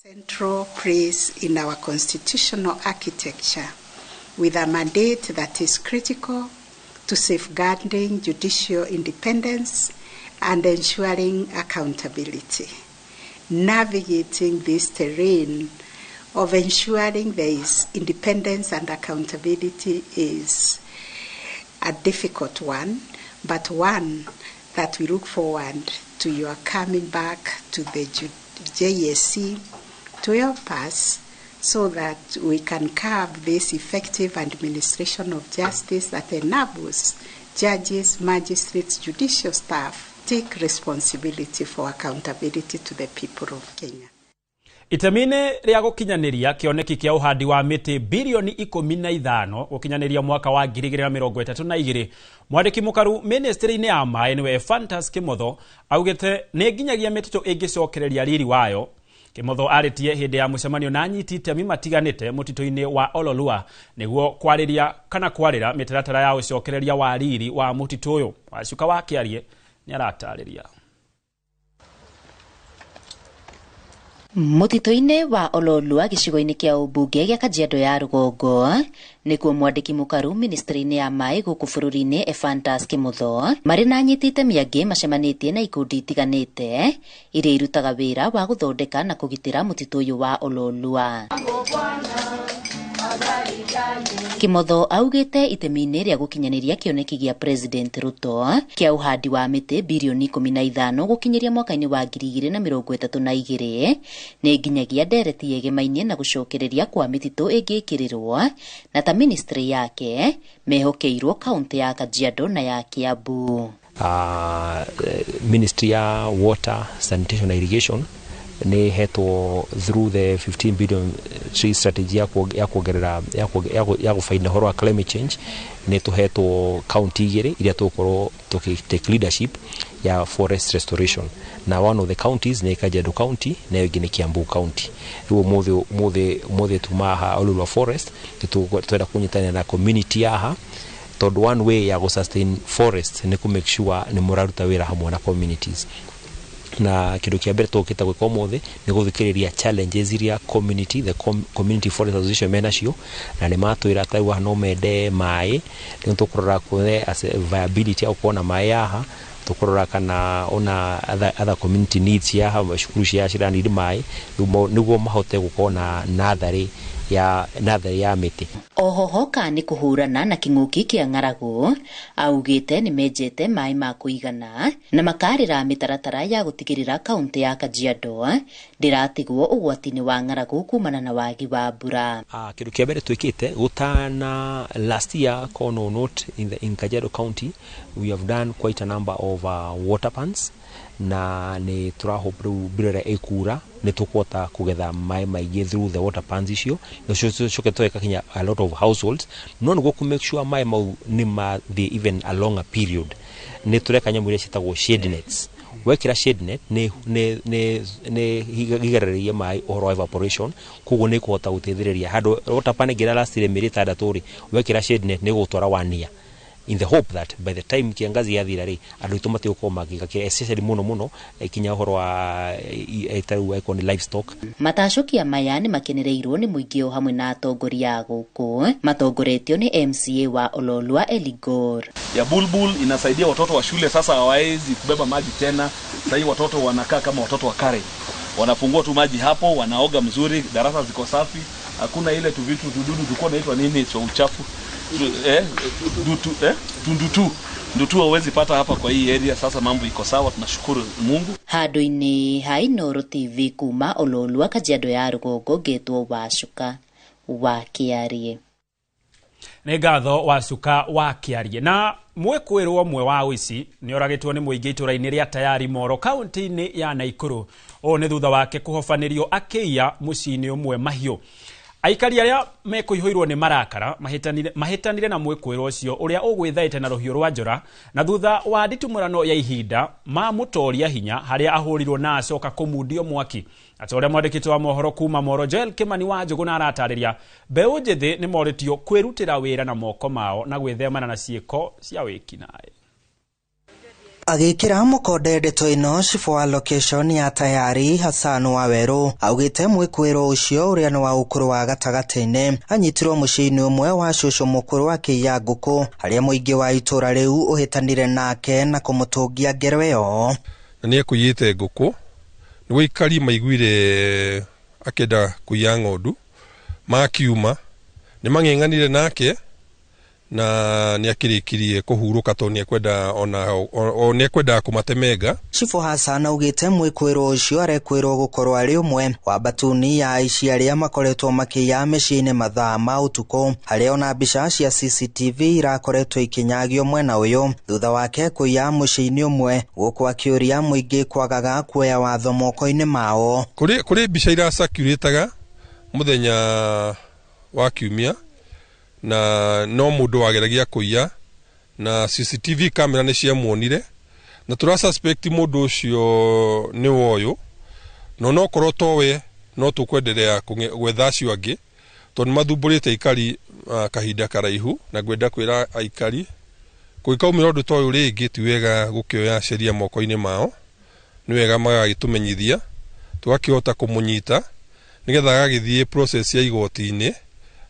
Central place in our constitutional architecture with a mandate that is critical to safeguarding judicial independence and ensuring accountability. Navigating this terrain of ensuring there is independence and accountability is a difficult one, but one that we look forward to your coming back to the JSC to help us so that we can curb this effective administration of justice that enables judges, magistrates, judicial staff take responsibility for accountability to the people of Kenya. Itemi-inĩ rĩa gũkinyanĩria kĩoneki kĩa ũhandi wa mĩtĩ birioni 15 gũkinyanĩria mwaka wa 2032, mwandĩki mũkaru ministry-inĩ ya maĩ nĩwe Ephantus Kimotho augĩte nĩ nginyagia mĩtitũ ĩngĩcokereria riri wayo. Kimotho arĩtie hĩndĩ ya mũcemanio na anyiti itemi matiganĩte mũtitũ-inĩ wa Ololua nĩguo kwarĩria kana kwarĩra mĩtaratara ya ũcokereria wa riri wa mũtitũ ũyũ. Wacuka wa Kĩarie nĩaratarĩria. Mũtitũ-inĩ wa Ololua gĩcigo-inĩ kĩa ũmbunge gĩa Kajiado ya rũgongo nĩkuo mwandĩki mũkaru ministry-inĩ ya maĩ gũkũ bũrũri-inĩ Ephantus Kimotho marĩ na anyiti itemi angĩ macemanĩtie na ikundi itiganĩte iria irutaga wĩra wa gũthondeka na kũgitĩra mũtitũ ũyũ wa Ololua. Kimotho augĩte itemi-inĩ rĩa gũkinyanĩria kĩoneki gĩa President Ruto kĩa ũhandi wa mĩtĩ birioni 15 gũkinyĩria mwaka-inĩ wa 2032 nĩ nginyagia ndereti yegemainie na gũcokereria kwa mĩtitũ ĩngĩkĩrĩrwo na ta ministry yake mehokeirwo kaunti ya Kajiado na ya Kiambu. Ministry ya Water, Sanitation na Irrigation nĩ hetwo through the 15 billion tree strategy ya kuongerera ya gũbaina ũhoro wa climate change. Nĩ tũhetwo county igĩrĩ iria tũgũkorwo tũkĩ take leadership ya forest restoration, na one of the counties nĩ Kajiado County na ĩyo ĩngĩ nĩ Kiambu County. Rĩu ũmũthĩ tuma haha Ololua Forest twenda kũnyitanĩra na community haha, tondũ one way ya gũ sustain forest nĩ kũ make sure nĩ mũraruta wĩra hamwe na communities. Na kĩndũ kĩa mbere tũkĩte gwĩka ũmũthĩ nĩ gũthikĩrĩria challenges iria community, the community forest association menacio, na nĩ matwĩra ta rĩu no mende maĩ, rĩu tũkũrora kuone viability ya gũkorwo na maĩ haha, tũkũrora kana ona other community needs haha, cukuru cia ciraniri maĩ nĩguo mahote gũkorwo na natharĩ ya mĩtĩ. Oho hoka nĩ kũhũrana na kĩng'ũki kĩa ng'aragu augĩte nĩ menjete maĩ ma kũigana na makarĩra mĩtaratara ya gũtigĩrĩra kaunti ya Kajiado ndĩratigwo ũgwati-inĩ wa ng'aragu kumana na wagi wa mbura. Kĩndũ kĩa mbere twĩkĩte gũtana last year kono note in Kajiado County we have done quite a number of water pans, na nĩ tũrahope rĩu mbura ĩrĩa ĩkura nĩ tũkũhota kũgetha maĩ maingĩ through the water pans icio, nacio coke kinya a lot of households, no nĩguo kũ make sure maĩ mau nĩ mathiĩ even a longer period nĩ tũreka nyamũ iria ciĩtagwo shade nets. Wekĩra shade net nĩ igarĩrĩria maĩ ũhoro wa evaporation, koguo nĩ ĩkũhota gũteithĩrĩria handũ water pan ĩngĩ ĩrarastire mĩeri 6 rĩ, wekĩra shade net nĩ ĩgũtwara 1 year, in the hope that by the time kiangazi yathira rĩ andũ aitũ matigũkorwo magĩka, especially mũno mũno kinya ũhoro wa tarĩu eko nĩ livestock. Matacũkia maya nĩ makenereirwo nĩ mũingĩ o hamwe na atongoria a gũkũ matongoretio nĩ MCA wa Ololua Eligor. Ya bulbul inasaidia watoto wa shule sasa hawawezi kubeba maji tena. Sasa hivi watoto wanakaa kama watoto wa kare, wanafungua tu maji hapo, wanaoga mzuri, darasa ziko safi, hakuna ile tu vitu tududu tulikuwa naitwa nini cha uchafu tundutu ndutu hauwezi pata hapa kwa hii area. Sasa mambo iko sawa, tunashukuru Mungu. Handũ-inĩ ha Inooro TV kuma Ololua Kajiado ya rũgongo ngetwo Wacuka wa Kĩarie. Nĩ ngatho Wacuka wa Kĩarie. Na Mwĩkũĩrwo ũmwe wa ũici nĩ oragĩtwo nĩ mũingĩ itũra-inĩ rĩa Tayari Moro kaunti-inĩ ya Naikuru. Ũũ nĩ thutha wake kũhobanĩrio akĩiya mũciĩ-inĩ ũmwe mahiũ. Aikari arĩa mekũihũirwo nĩ marakara mahĩtanire na mwĩkũĩrwo ũcio ũrĩa ũgwĩthaĩte na rũhiũ rwa njora, na thutha wa nditimũrano ya ihinda mamũtoria hinya harĩa ahũrirwo na acoka kũmundio mwaki. Ata ũrĩa mwandĩkĩtwo wa mohoro kuma Moro Joel Kimani wa Njũgũna aratarĩria, mbeũ njĩthĩ nĩ morĩtio kwĩrutĩra wĩra na moko mao na gwĩthemana na ciĩko cia wĩkinaĩ. Agĩkĩra mũkonde ndeto ĩno cibũ wa location ya Tayari Hassan Wawerũ augĩte mwĩkũĩrwo ũcio ũrĩa nĩ wa ũkũrũ wa gatagatĩ-inĩ anyitirwo mũciĩ-inĩ ũmwe wa cũcũ mũkũrũ akĩiya ngũkũ harĩa mũingĩ wa itũra rĩu ũhĩtanire nake na kũmũtũngia ngero ĩyo. Na nĩ ekũiyĩte ngũkũ nĩguo aikari maiguire akĩenda kũiya ng'ondu makiuma nĩ mang'eng'anire nake na nĩ akĩrĩkirie kũhurũka tondũ nĩekwenda ona nĩekwendaga kũmatemenga. Cibũ Hassan augĩte mwĩkũĩrwo ũcio arekwĩrwo gũkorwo arĩ ũmwe wa mbatuni ya aici arĩa makoretwo makĩiya mĩciĩ-inĩ mathaa ma ũtukũ, harĩa ona mbica cia CCTV irakoretwo ikinyagio mwena ũyũ thutha wake kũiya mũciĩ-inĩ ũmwe gũkũ akĩũria mũingĩ kwagaga kuoya watho moko-inĩ mao. Kũrĩ mbica iracirculataga mũthenya wa kiumia na no mũndũ wageragia kũiya na CCTV camera nĩ ciamuonire na tũra suspect mũndũ ũcio nĩ woyũ no nokorwo towe no tũkwenderea gwetha acio angĩ tondũ nĩ mathumbũrĩte aikari kahinda karaihu, na ngwenda kwĩra aikari kũngĩkaumĩra ũndũ ta ũyũ rĩngĩ ti wega gũkĩoya sheria moko-inĩ mao, nĩ wega magagĩtũmenyithia tũgakĩhota kũmũnyita nĩgetha agagĩthiĩ process ya igoti-inĩ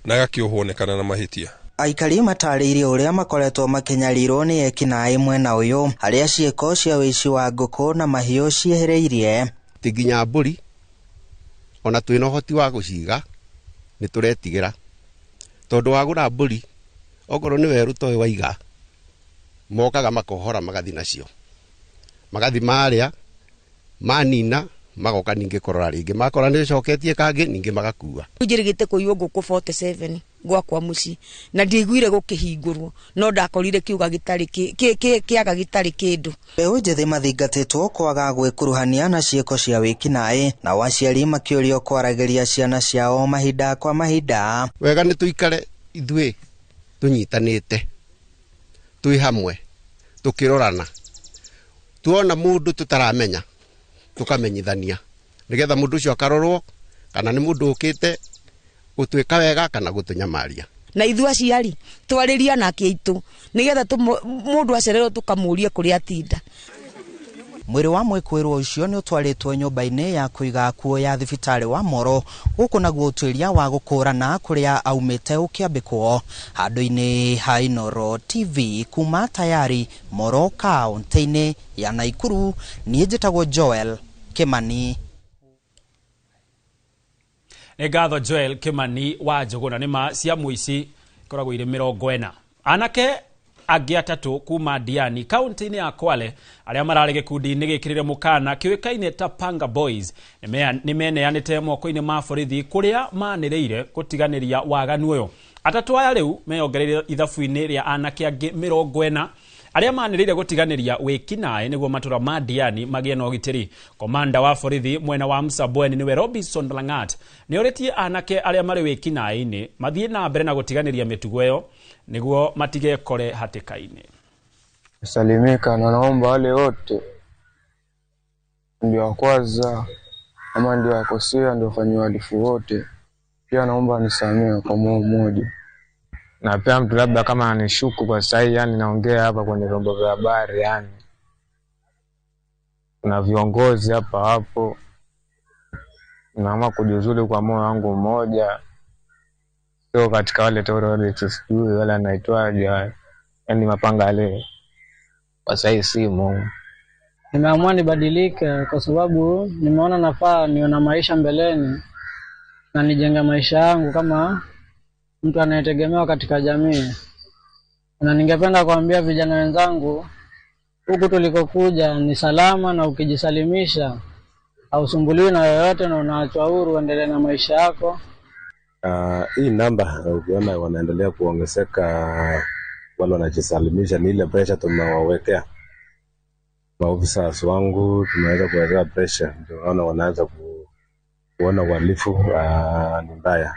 na agakĩohwo na mahĩtia. Aikari matarĩirie ũrĩa makoretwo makĩnyarirwo nĩ ekinaĩ mwena ũyũ harĩa ciĩko cia ũici wa ngũkũ na mahiũ ciehereirie. Ti nginya mbũri ona twĩna ũhoti wa gũciga nĩ tũretigĩra tondũ wagũra mbũri okorwo nĩ werũ toĩ waiga mokaga makohora magathi nacio magathi marĩa manina magoka ningĩ kũrora rĩngĩ makora nĩ coketie kangĩ ningĩ magakua. Njĩrĩgĩte kũiywo ngũkũ 47 gwakwa mũciĩ na ndiaiguire gũkĩhingũrwo no ndakorire kiuga gĩtarĩ kĩaga gĩtarĩ kĩndũ. Mbeũ njĩthĩ mathingatĩtwo kwaga gwĩkuruhania na ciĩko cia wĩkinaĩ nao aciari makĩũrio kwaragĩria ciana ciao mahinda kwa mahinda. Wega nĩ tũikare ithuĩ tũnyitanĩte twĩ hamwe tũkĩrorana tuona mũndũ tũtaramenya tukamenyithania nigetha mundu ucio akarorwo kana ni mundu ukite gutwika wega kana gutunyamaria. Na ithuĩ aciari twarĩria nake aitũ nigetha mundu acererwo tukamuria kuria atinda. Mwĩrĩ wa mwĩkũĩrwo ũcio nĩ ũtwarĩtwo nyũmba-inĩ ya kũiga akuũ ya thibitarĩ wa Moro gũkũ naguo ũtuĩria wa gũkũrana kũrĩa aumĩte ũkĩambĩkwo handũ-inĩ ha Inooro TV kuma Tayari Moro kaunti-inĩ ya Naikuru. Niĩ njĩtagwo Joel Kimani. Nĩ ngatho Joel Kimani wa Njũgũna. Nĩ ma cia mũici ikoragwo irĩ 40. Anake angĩ atatũ kuma Diani kaunti-inĩ ya Kwale arĩa mararĩ gĩkundi-inĩ gĩkĩrĩre mũkana kĩũĩkaine ta Panga Boys nĩ meneanĩte moko-inĩ ma borithi kũrĩa manĩrĩire gũtiganĩria waganu ũyũ. Atatũ aya rĩu meyongereire ithabu-inĩ rĩa anake angĩ 40 arĩa manĩrĩire gũtiganĩria wĩkinaĩ nĩguo matũra ma Diani magĩe na ũgitĩri. Komanda wa borithi mwena wa Msabweni nĩwe Robinson Langat nĩorĩtie anake arĩa marĩ wĩkinaĩ-inĩ mathiĩ na mbere na gũtiganĩria mĩtugo ĩyo nĩguo matigekore hatĩka-inĩ. Salimika na naomba wale wote ndio wa kwanza ama ndio wakosea ndio wafanya uhalifu wote, pia naomba nisamehe kwa moyo mmoja. Na pia mtu labda kama anishuku kwa sasa, yani naongea hapa kwenye vyombo vya habari, yani kuna viongozi hapa hapo, naamua kujiuzulu kwa moyo wangu mmoja, sio katika wale terrorists sijui wala naitwaje, yani mapanga yale kwa sasa simu. Nimeamua nibadilike kwa sababu nimeona nafaa niona maisha mbeleni na nijenga maisha yangu kama mtu anayetegemewa katika jamii. Na ningependa kuambia vijana wenzangu huku tulikokuja ni salama, na ukijisalimisha hausumbuliwi na yoyote na unaachwa huru uendelee na maisha yako. Hii namba ukiona wanaendelea kuongezeka Wale wanajisalimisha ni ile pressure tumewawekea maofisa wangu, tumeweza kuwekea pressure, ndio naona wanaanza kuona uhalifu ni mbaya.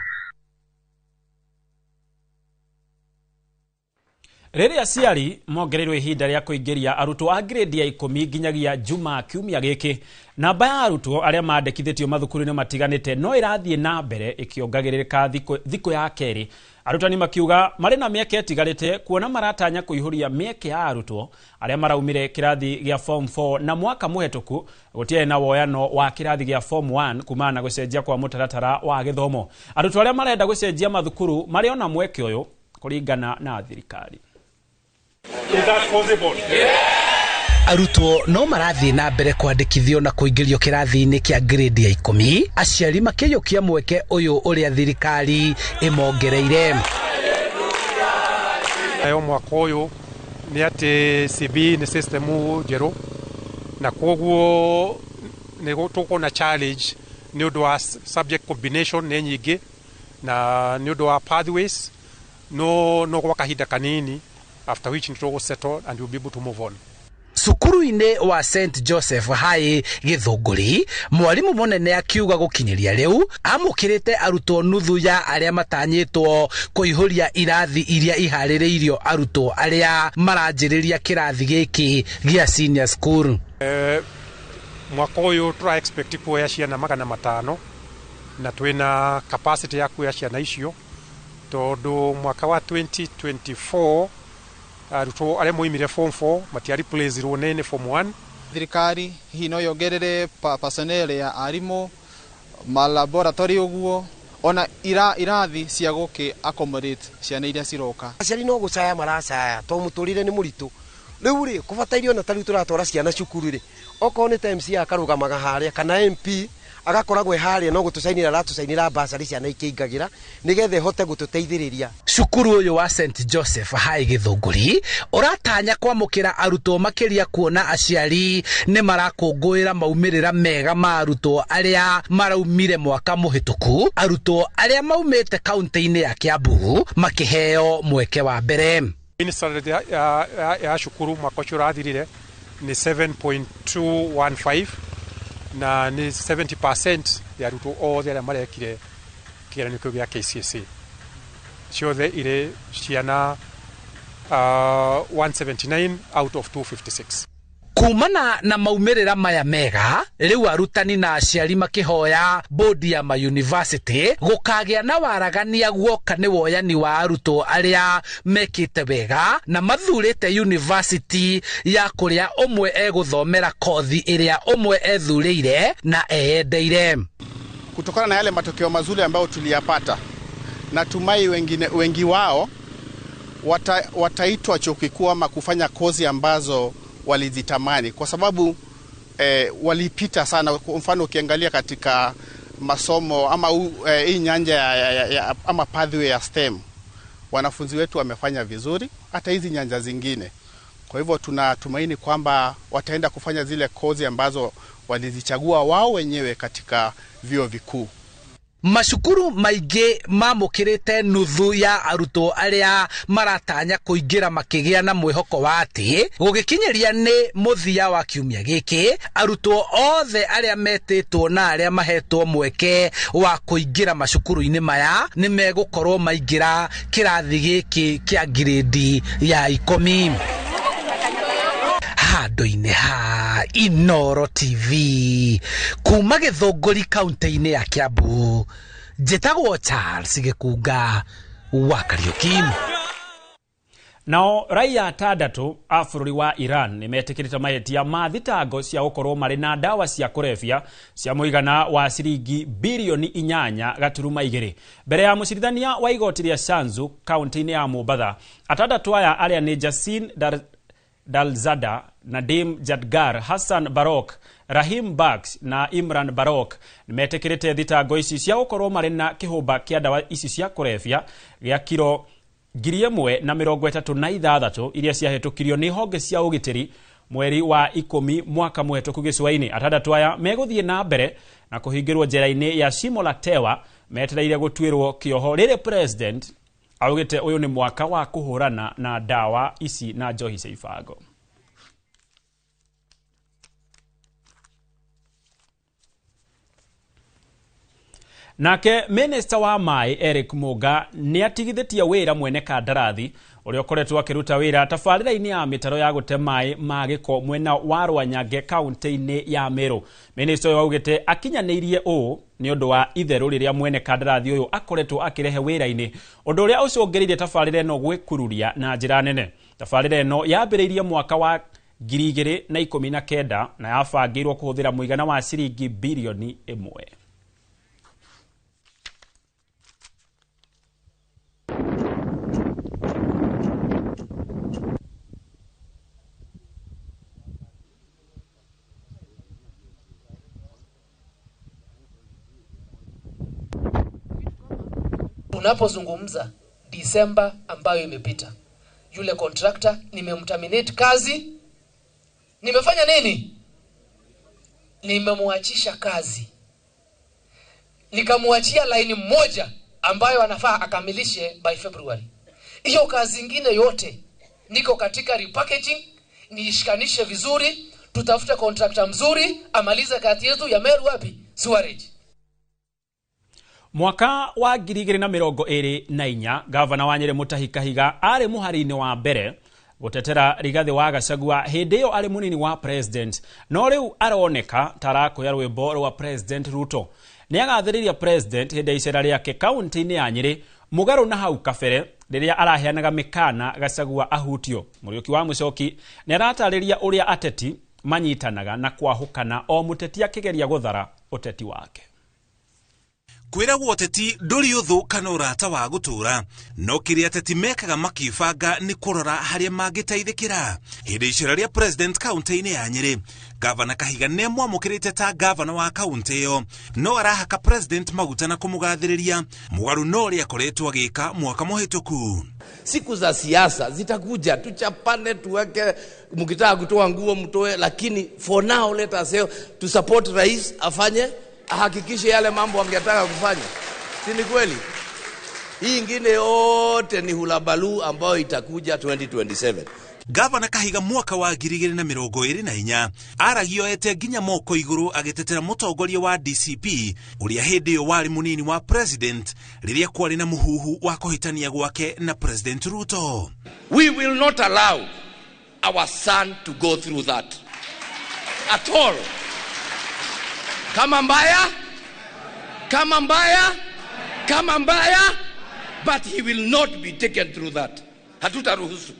Rĩrĩa aciari mongereirwo ihinda rĩa kũingĩria arutwo a grade ya 10 nginyagia Juma kiumia gĩkĩ, namba ya arutwo arĩa mandĩkithĩtio mathukuru-inĩ matiganĩte no ĩrathiĩ na mbere ĩkĩongagĩrĩrĩka thikũ ya kerĩ. Arutani makiuga marĩ na mĩeke ĩtigarĩte kuona maratanya kũihũria mĩeke ya arutwo arĩa maraumire kĩrathi gĩa form 4 na mwaka mũhetũku gũtiarĩ na woyano wa kĩrathi gĩa form 1 kumana na gũcenjia kwa mũtaratara wa gĩthomo. Arutwo arĩa marenda gũcenjia mathukuru marĩ ona mweke ũyũ kũringana na thirikari. Is that possible? Yeah! Arutwo no marathiĩ na mbere kwandĩkithio na kũingĩrio kĩrathi-inĩ kĩa grade ya 10, aciari makĩiyũkia mweke ũyũ ũrĩa thirikari ĩmongereire. Nayo mwaka ũyũ nĩ atĩ CB nĩ system njerũ na koguo nĩ tũkuona challenge nĩ ũndũ wa subject combination nĩ nyingĩ na nĩ ũndũ wa pathways no gwa kahinda kanini, after which it will settle and we'll be able to move on. Cukuru-inĩ wa St Joseph High Gĩthũngũri, mwarimu mũnene akiuga gũkinyĩria rĩu amũkĩrĩte arutwo nuthu ya arĩa matanyĩtwo kũihũria irathi iria iharĩrĩirio arutwo arĩa maranjĩrĩria kĩrathi gĩkĩ gĩa senior school. Mwaka ũyũ tũra expect kuoya ciana 500 na twĩna capacity ya kuoya ciana icio tondũ mwaka wa 2024 arutwo arĩa moimire form 4 matiareplaceirwo nĩ form 1. Thirikari hihi no yongerere personnel ya arimũ, malaboratory ũguo, ona irathi cia gũkĩ accommodate ciana iria ciroka. Aciari no gũcaya maracaya tondũ mũtũrĩre nĩ mũritũ. Rĩu rĩ kũbatairio na tarĩu tũratwara ciana cukuru rĩ, okorwo nĩ ta MC akarũgamaga harĩa kana MP agakoragwo harĩa no gũtũcainĩra aratũcainĩra basarĩ ciana ikĩingagĩra nĩgetha ĩhote gũtũteithĩrĩria. Cukuru ũyũ wa St Joseph High Gĩthũngũri ũratanya kwamũkĩra arutwo makĩria kuona aciari nĩ marakũngũĩra maumĩrĩra mega ma arutwo arĩa maraumire mwaka mũhĩtũku, arutwo arĩa maumĩte kaunti-inĩ ya Kiambu makĩheo mweke wa mbere. Standard ya cukuru mwaka ũcio ũrathirire nĩ 7.215 na nĩ 70% ya arutwo othe arĩa marekire kĩgeranio kĩu gĩa KCSE. Ciothe irĩ ciana 179 out of 256. Kumana na maumĩrĩra maya mega, rĩu arutani na aciari makĩhoya bodi ya mayunivasĩtĩ gũkagĩa na waragania guoka nĩ woyani wa arutwo arĩa mekĩte wega na mathurĩte yunivasĩtĩ ya kũrĩa ũmwe egũthomera kothi ĩrĩa ũmwe ethurĩire na eyendeire. Kutokana na yale matokeo mazuri ambayo tuliyapata, natumai wengi wao wataitwa chuo kikuu ama kufanya kozi ambazo walizitamani kwa sababu walipita sana. Kwa mfano ukiangalia katika masomo ama hii nyanja ama pathway ya STEM, wanafunzi wetu wamefanya vizuri, hata hizi nyanja zingine. Kwa hivyo tunatumaini kwamba wataenda kufanya zile kozi ambazo walizichagua wao wenyewe katika vyuo vikuu. Macukuru maingĩ mamũkĩrĩte nuthu ya arutwo arĩa maratanya kũingĩra makĩgĩa na mwĩhoko wa atĩ gũgĩkinyĩria nĩ mũthia wa kiumia gĩkĩ arutwo othe arĩa metĩtwo na arĩa mahetwo mweke wa kũingĩra macukuru-inĩ maya nĩ megũkorwo maingĩra kĩrathi gĩkĩ kĩa grade ya 10. Handũ-inĩ ha Inooro TV kuma Gĩthũngũri kaunti-inĩ ya Kiambu, njĩtagwo Charles Gĩkunga wa Kariuki. Nao raia atandatũ a bũrũri wa Iran nĩ metĩkĩrĩte mahĩtia ma thitango cia gũkorwo marĩ na ndawa cia kũrebia cia mũigana wa ciringi birioni 8.2 mbere ya mũcirithania wa igoti rĩa Shanzu kaunti-inĩ ya Mombatha. Atandatũ aya arĩa nĩ Jasin Dalzada, Nadim Jadgar, Hassan Barok, Rahim Bax na Imran Barok nĩmetĩkĩrĩte thitango ici cia gũkorwo marĩ na kĩhũmba kĩa ndawa ici cia kũrebia gĩa kiro 1036 iria ciahĩtũkirio nĩ honge cia ũgitĩri mweri wa 10 mwaka mũhetũku gĩcũa-inĩ. Atandatũ aya megũthiĩ na mbere na kũhingĩrwo njera-inĩ ya Shimo la Tewa metereire gũtuĩrwo kĩoho rĩrĩ president Augĩte ũyũ nĩ mwaka wa kũhũrana na ndawa ici na njohi cia ibango. Nake Minister wa maĩ Eric Muga nĩ atigithĩtie wĩra mwene kandarathi ũrĩa ũkoretwo akĩruta wĩra tabarĩra-inĩ ya mĩtaro ya gũte maĩ ma gĩko mwena wa Rwanyange kaunti-inĩ ya Meru. Minister ũyũ augĩte akinyanĩirie ũũ nĩ ũndũ wa itherũ rĩrĩa mwene kandarathi ũyũ akoretwo akĩrehe wĩra-inĩ, ũndũ ũrĩa ũcũngĩrĩirie tabarĩra ĩno gwĩkururia na njĩra nene. Tabarĩra ĩno yambĩrĩirie mwaka wa 2019 na yabangĩirwo kũhũthĩra mũigana wa ciringi birioni 1. Tunapozungumza Disemba ambayo imepita, yule contractor nimemterminate kazi. Nimefanya nini? Nimemwachisha kazi. Nikamwachia line moja ambayo anafaa akamilishe by February. Hiyo kazi nyingine yote niko katika repackaging, niishikanishe vizuri, tutafute contractor mzuri amalize kazi yetu ya Meru wapi? Sewerage. Mwaka wa 2024 gavana wa Nyeri Mutahi Kahiga arĩ mũhari-inĩ wa mbere gũtetera Rigathi wa Gachagua hĩndĩ ĩyo arĩ mũnini wa president, no rĩu aroneka ta arakoya rwĩmbo rwa President Ruto. Nĩ agathĩrĩria president hĩndĩ ya icera rĩake kaunti-inĩ ya Nyeri mũgarũ na hau kabere rĩrĩa araheanaga mĩkana Gachagua ahutio. Mũriũki wa Mũcoki nĩ aratarĩria ũrĩa ateti manyitanaga na kwahũkana o mũteti akĩgeria gũthara ũteti wake. Kwĩragwo ũteti ndũrĩ ũthũ kana ũrata wa gũtũũra, no kĩrĩa ateti mekaga makĩbanga nĩ kũrora harĩa mangĩteithĩkĩra. Hĩndĩ icera rĩa president kaunti-inĩ ya Nyeri, gavana Kahiga nĩ amwamũkĩrĩte ta gavana wa kaunti ĩyo, no arahaka president maguta na kũmũgathĩrĩria mũgarũ no ũrĩa akoretwo agĩka mwaka mũhĩtũku. Siku za siasa zitakuja, tuchapane, tuweke, mkitaka kutoa nguo mtoe, lakini for now let us say to support rais afanye, ahakikishe yale mambo angetaka kufanya. Si ni kweli? Hii ingine yote ni hulabalu ambayo itakuja 2027. Gavana Kahiga mwaka wa 2024 aragioete nginya moko iguru agitetera mutongoria wa DCP uria hindi iyo wari munini wa president riria kwari na muhuhu wa kuhitania gwake na President Ruto. We will not allow our son to go through that at all. Kama mbaya, kama mbaya, kama mbaya, but he will not be taken through that. Hatutaruhusu.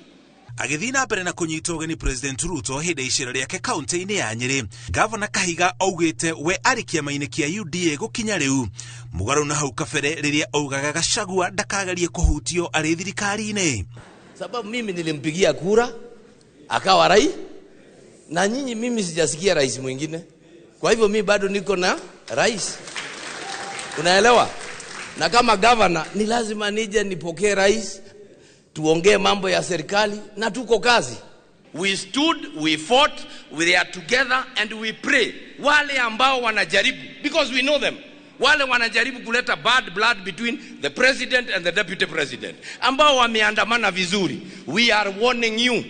Agĩthiĩ na mbere na kũnyitwo ũgeni President Ruto hĩndĩ icera rĩake kaunti-inĩ ya Nyeri, Gavana Kahiga augĩte we arĩ kĩama-inĩ kĩa UDA gũkinya rĩu mũgarũ na hau kabere rĩrĩa augaga Gachagua ndakagerie kũhutio arĩ thirikari-inĩ. Sababu mimi nilimpigia kura akawa rais, na nyinyi mimi sijasikia rais mwingine. Kwa hivyo mimi bado niko na rais. Unaelewa? Na kama governor ni lazima nije nipokee rais, tuongee mambo ya serikali na tuko kazi. We stood, we fought, we are together and we pray. Wale ambao wanajaribu, because we know them. Wale wanajaribu kuleta bad blood between the president and the deputy president, ambao wameandamana vizuri, we are warning you.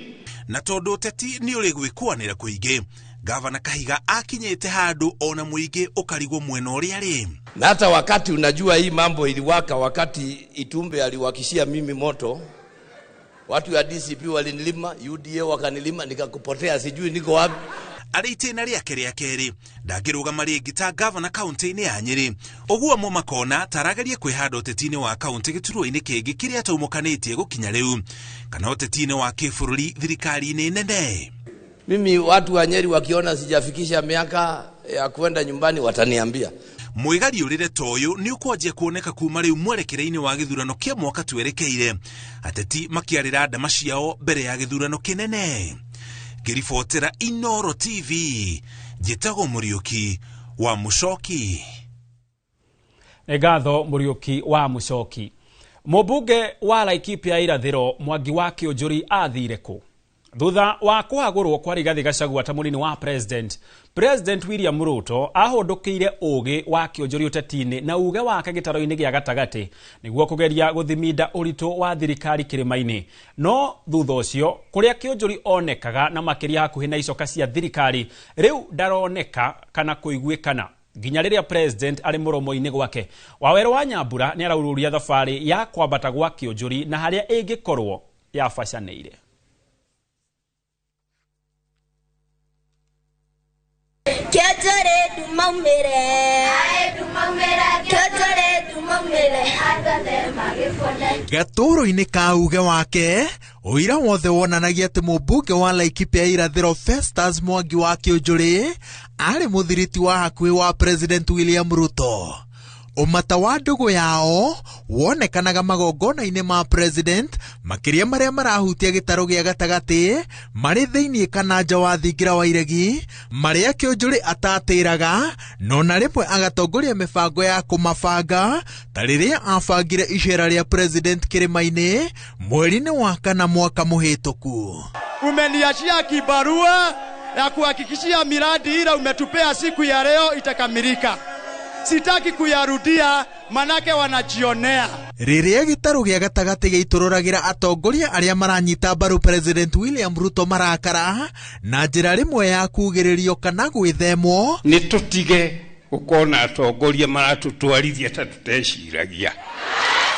Na tondu uteti ni uri gwikwanira kuingi, Gavana Kahiga akinyite handu ona muingi ukarigwo mwena uria ari. Na hata wakati unajua hii mambo iliwaka, wakati Itumbe aliwakishia mimi moto, watu ya DCP walinilima, UDA wakanilima, nikakupotea, sijui niko wapi. Arĩ itĩna rĩake rĩa kerĩ ndangĩrũgama rĩngĩ ta gavana kaunti-inĩ ya Nyeri, ũguo mo makona taragerie kwĩhanda ũteti-inĩ wa kaunti gĩturwa-inĩ kĩngĩ kĩrĩa ataumũkanĩtie gũkinya rĩu, kana ũteti-inĩ wa kĩbũrũri thirikari-inĩ nene. Mimi watu wa Nyeri wakiona sijafikisha miaka ya kwenda nyumbani wataniambia. Mwĩgariũrĩre ta ũyũ nĩ ũkwanjia kuoneka kuma rĩu mwerekera-inĩ wa gĩthurano kĩa mwaka twerekeire, ateti makĩarĩra ndama ciao mbere ya gĩthurano kĩnene. Ngĩribotera Inoro TV, njĩtagwo Mũriũki wa Mũcoki. Nĩ ngatho Mũriũki wa Mũcoki. Mũmbunge wa Laikipia Irathĩro Mwangi wa Kĩũnjũri athire kũ? Thutha wa kũhagũrwo kwa Rigathi Gachagua ta mũnini wa president, President William Ruto ahũndũkĩire ũgĩ wa kĩonjoria ũteti-inĩ na uge wake gĩtaro-inĩ gĩa gatagatĩ nĩguo kũgeria gũthiminda ũritũ wa thirikari kĩrĩma-inĩ. No thutha ũcio kũrĩa kĩonjori onekaga na makĩria hakuhĩ na icoka cia thirikari rĩu ndaroneka kana kũiguĩkana nginya rĩrĩa president arĩ mũromo-inĩ gwake. Wawerũ wa Nyambura nĩ araururia thabarĩ ya kwambata gwa kĩonjori na harĩa ĩngĩkorwo yabacanĩire. Kĩonjori ndumaumĩre, kĩonjori ndumaumĩre, Gatũrũ-inĩ ka uge wake ũira wothe wonanagia atĩ mũmbunge wa Laikipia irathĩro Festus Mwangi wa Kĩũnjũrĩ arĩ mũthiriti wa hakuhĩ wa President William Ruto. Ũmata wa ndũgũ yao wonekanaga magongona-inĩ ma president makĩria marĩa marahutia gĩtarũ gĩa gatagatĩ marĩ thĩinĩ kana nja wa thingira wa iregi marĩa Kĩũnjũrĩ atatĩraga no na rĩmwe agatongoria mĩbango ya kũmabanga ta rĩrĩa abangire icera rĩa president kĩrĩma-inĩ mweri-inĩ wa kana mwaka mũhĩtũku. Umeniachia kibarua ya kuhakikishia miradi ile umetupea siku ya leo itakamilika. Sitaki kuyarudia manake wanajionea. Rĩrĩa gĩtarũ gĩa gatagatĩ gĩitũrũragĩra atongoria arĩa maranyita mbaru President William Ruto marakara na njĩra rĩmwe ya kugĩrĩrio kana gwĩthemwo, nĩ tũtige gũkorwo na atongoria maratũtwarithia ta tũteciragia.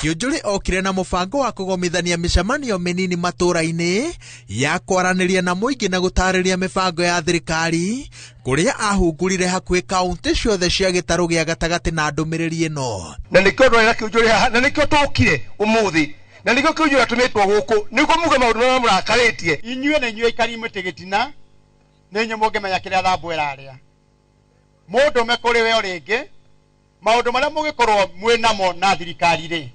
Kĩũnjũrĩ okire na mũbango wa kũgomithania mĩcemanio mĩnini matũũra-inĩ ya kwaranĩria na mũingĩ na gũtarĩria mĩbango ya thirikari kũrĩa ahungurire hakuhĩ kaunti ciothe cia gĩtarũ gĩa gatagatĩ na ndũmĩrĩri ĩno. Na nĩkĩo ndwarĩ na Kĩũnjũrĩ haha, na nĩkĩo tũkire ũmũthĩ, na nĩkĩo Kĩũnjũrĩ atũmĩtwo gũkũ nĩguo muge maũndũ marĩa mũrakarĩtie. Inyuĩ na inyuĩ aikari mũtĩ gĩtina nĩ inyuĩ mũngĩmenya kĩrĩa Thambwe ĩrarĩa. Mũndũme kũrĩ we o rĩngĩ maũndũ marĩa mũgĩkorwo mwĩ namo na thirikari rĩ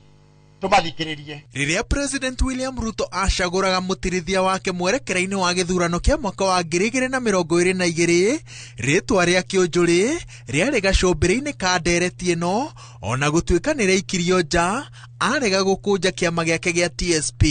tũmathikĩrĩrie. Rĩrĩa President William Ruto acagũraga mũtirithia wake mwerekera-inĩ wa gĩthurano kĩa mwaka wa 2022 rĩtwa rĩa Kĩũnjũrĩ rĩarĩ gacũmbĩrĩ-inĩ ka ndereti ĩno ona gũtuĩka nĩ rĩaikirio nja arega gũkũnja kĩama gĩake gĩa TSP.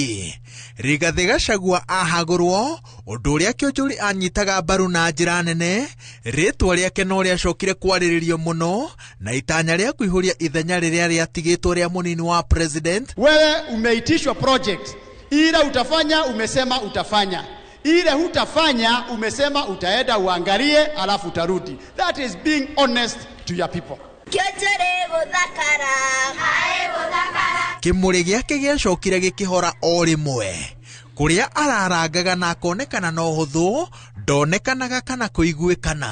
Rigathi Gachagua ahagũrwo ũndũ ũrĩa Kĩũnjũrĩ anyitaga mbaru na njĩra nene rĩtwa rĩake no rĩacokire kwarĩrĩrio mũno na itanya rĩa kũihũria ithenya rĩrĩa rĩatigĩtwo rĩa mũnini wa president. Wewe umeitishwa project ile utafanya, umesema utafanya, ile hutafanya, umesema utaenda uangalie alafu utarudi. That is being honest to your people. Kĩonjori gũthakara, Kĩmũrĩ gĩake gĩacokire gĩkĩhora o rĩmwe kũrĩa ararangaga na akonekana na ũhũthũ ndonekanaga kana kũiguĩkana.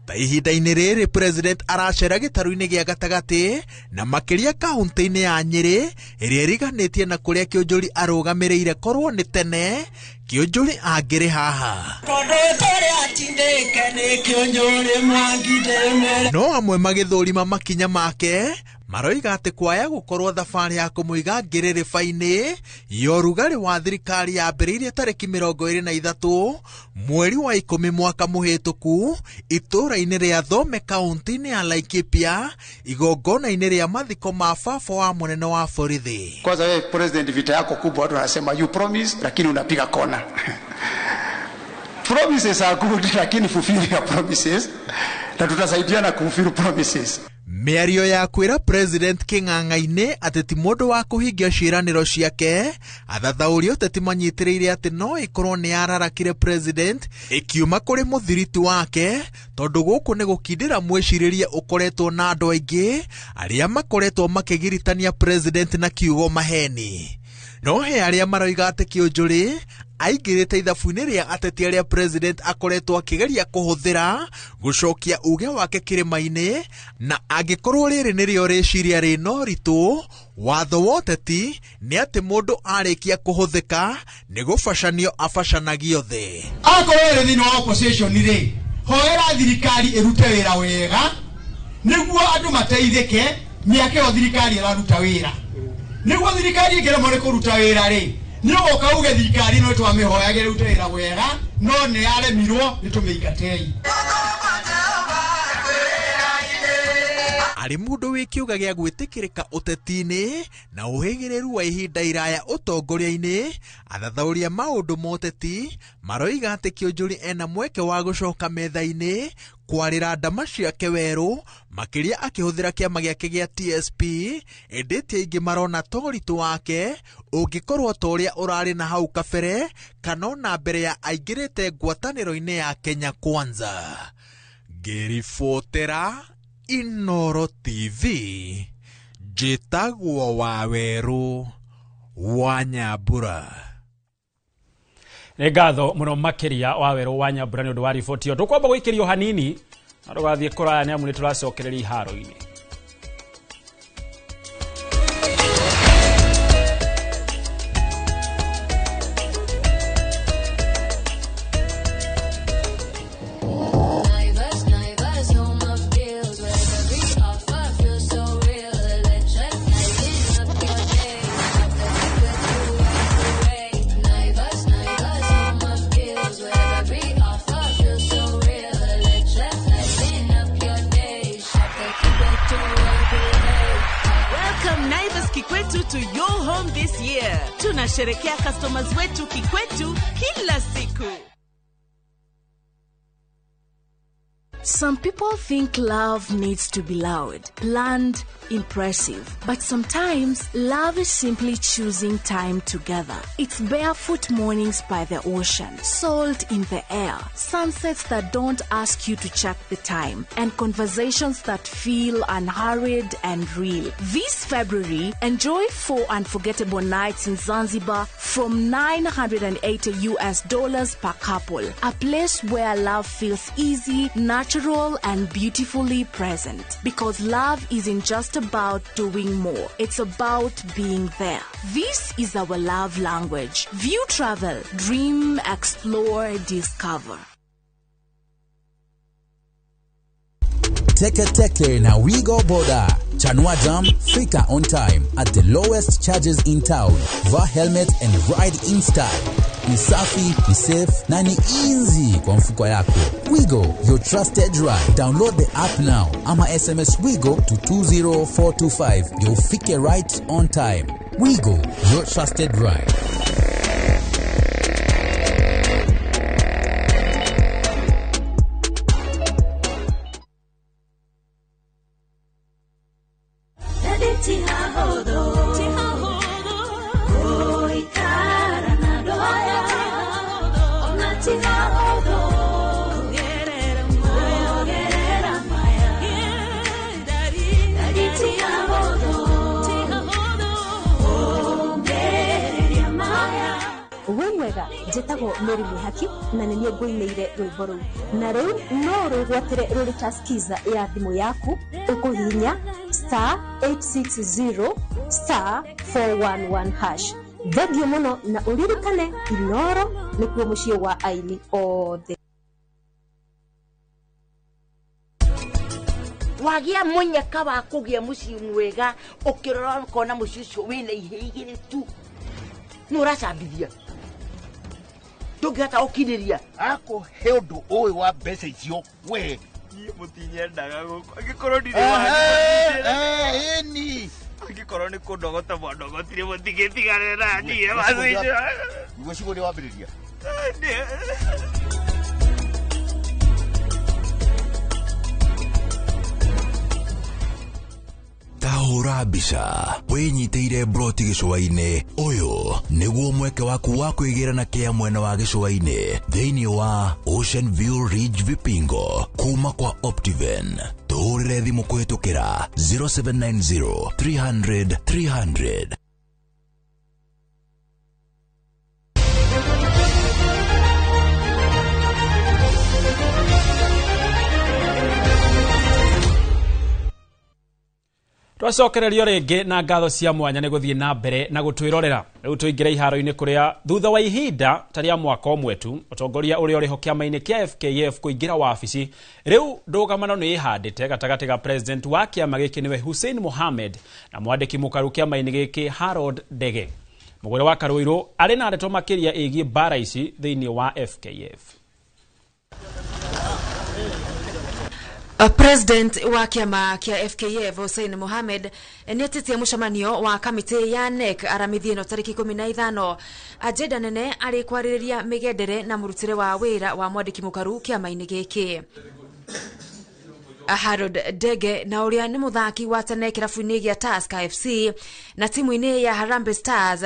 Ta ihinda-inĩ rĩrĩ president aracera gĩtarũ-inĩ gĩa gatagatĩ na makĩria kaunti-inĩ ya Nyĩrĩ ĩrĩa ĩriganĩtie na kũrĩa Kĩũnjũri arũgamĩrĩire korwo nĩ tene Kĩũnjũri angĩrĩ haha. No amwe magĩthũrima makinya make maroiga atĩ kwaya gũkorwo thabarĩ ya kũmũiga ngĩrĩrĩba-inĩ ya ũrugarĩ wa thirikari yambĩrĩirie tarĩki 23 mweri wa 10 mwaka mũhĩtũku itũũra-inĩ rĩa Thome kaunti-inĩ ya Laikipia igongona-inĩ rĩa mathiko ma baba wa mũnene wa borithi. Kwanza wewe president, vita yako kubwa, watu wanasema you promise lakini unapiga kona. Promises are good lakini fulfill your promises, na tutasaidiana kufulfill promises. Mĩario ya kwĩra president kĩng'ang'a-inĩ atĩ ti mũndũ wa kũhingia ciĩranĩro ciake athathaũri ũteti manyitĩrĩire atĩ no ĩkorwo nĩ yararakire president ĩkiuma kũrĩ mũthiriti wake tondũ gũkũ nĩ gũkindĩra mwĩcirĩrie ũkoretwo na andũ aingĩ arĩa makoretwo makĩgiritania president na kiugo maheni. No he arĩa maroiga atĩ Kĩũnjũrĩ aingĩrĩte ithabu-inĩ rĩa ateti arĩa president akoretwo akĩgeria kũhũthĩra gũcokia uge wake kĩrĩma-inĩ na angĩkorwo rĩrĩ nĩrĩo rĩciria rĩna ũritũ watho wa ũteti nĩ atĩ mũndũ arĩkia kũhũthĩka nĩ gũbacanio abacanagio thĩ. Akorwo ĩrĩ thĩinĩ wa opposition rĩ, hoera thirikari ĩrute wĩra wega nĩguo andũ mateithĩke mĩaka ĩyo thirikari ĩraruta wĩra. Nĩguo thirikari ĩngĩremwo nĩ kũruta wĩra rĩ, nĩ ũgoka uge thirikari no twamĩhoyagĩra ĩrute wĩra wega no nĩ yaremirwo nĩ tũmĩingatei. Arĩ mũndũ wĩ kĩũga gĩa gwĩtĩkĩrĩka ũteti-inĩ na ũhĩgĩrĩru wa ihinda iraya ũtongoria-inĩ, athathaũri a maũndũ ma ũteti maroiga atĩ Kĩũnjũri ena mweke wa gũcoka metha-inĩ kwarĩra ndama ciake werũ, makĩria akĩhũthĩra kĩama gĩake gĩa TSP, ĩndĩ ti aingĩ marona ta ũritũ wake ũngĩkorwo ta ũrĩa ũrarĩ na hau kabere kana ona mbere ya aingĩrĩte ngwatanĩro-inĩ ya Kenya Kwanza. Ngĩribotera Inoro TV, njĩtagwo Wawerũ wa Nyambura. Nĩ ngatho mũno makĩria Wawerũ wa Nyambura nĩ ũndũ wa riboti ĩyo. Tũkwamba gũikĩrio hanini na ndũgathiĩ kũraya nĩ amu nĩ tũracokereria iharo-inĩ. To your home this year. Tunasherekea customers wetu kikwetu kila siku. Some people think love needs to be loud, planned, impressive. But sometimes, love is simply choosing time together. It's barefoot mornings by the ocean, salt in the air, sunsets that don't ask you to check the time, and conversations that feel unhurried and real. This February, enjoy 4 unforgettable nights in Zanzibar from $980 US per couple. A place where love feels easy, natural, and beautifully present. Because love isn't just about doing more, it's about being there. This is our love language. View Travel, dream, explore, discover. Teke Teke na Wigo Boda. Chanua Jam, fika on time at the lowest charges in town. Vaa helmet and ride in style. Ni safi, ni safe na ni easy kwa mfuko yako. Wigo, your trusted ride. Download the app now ama SMS Wigo to 20425. Ndio ufike right on time. Wigo, your trusted ride. Njĩtagwo Mary Mwihaki na nĩ niĩ ngũinĩire rwĩmbo rũu, na rĩu no rwĩgwatĩre rũrĩ ta skiza ya thimũ yaku ũkũhihinya star 860 star 411 hash. Thengiũ mũno na ũririkane Inoro nĩkuo mũciĩ wa aini othe. Wagia munyaka wa kũgĩa mũciĩ mwega ũkĩrora ũkona mũciĩ ũcio wĩna ihĩ igĩrĩ tu nĩ ũracambithia ndũngĩhota gũkirĩria akũhe ũndũ ũĩ wa mbeca icio we niĩ mũtinyendaga gũkũ angĩkorwo ndirĩ ĩni angĩkorwo nĩ kũndogota mwandogotire mũtigĩtigane na niĩ macicio ngwĩciria nĩ wambĩrĩria. Tahũra mbica wĩnyitĩire broti gĩcũa-inĩ. Ũyũ nĩguo mweke waku wa kwĩgĩra na kĩa mwena wa gĩcũa-inĩ thĩinĩ wa Ocean View Ridge Vipingo kuma kwa Optiven. Tũhũrĩre thimũ kũhĩtũkĩra 0790 300 300. Twacokererio rĩngĩ na ngatho cia mwanya nĩ gũthiĩ na mbere na gũtwĩrorera. Rĩu tũingĩre iharo-inĩ kũrĩa thutha wa ihinda ta rĩa mwaka ũmwe tu ũtongoria ũrĩa ũrĩho kĩama-inĩ kĩa FKF kũingĩra wabici, rĩu ndũgamano nĩ ĩhandĩte gatagatĩ ga president wa kĩama gĩkĩ nĩwe Hussein Mohamed na mwandĩki mũkaru kĩama-inĩ gĩkĩ Harold Ndege. Mũgũre wa Karũirũ arĩ na ndeto makĩria ĩgiĩ mbara ici thĩinĩ wa FKF. President wa kĩama kĩa FKF Hussein Mohamed nĩetĩtie mũcemanio wa kamĩtĩ ya NEC aramithi ĩno tarĩki 15. Agenda nene arĩ kwarĩrĩria mĩgendere na mũrutĩre wa wĩra wa mwandĩki mũkaru kĩama-inĩ gĩkĩ. Harold Dege na ũrĩa nĩ mũthaki wa tene kĩrabu-inĩ gĩa Tusker FC na timu-inĩ ya Harambee Stars,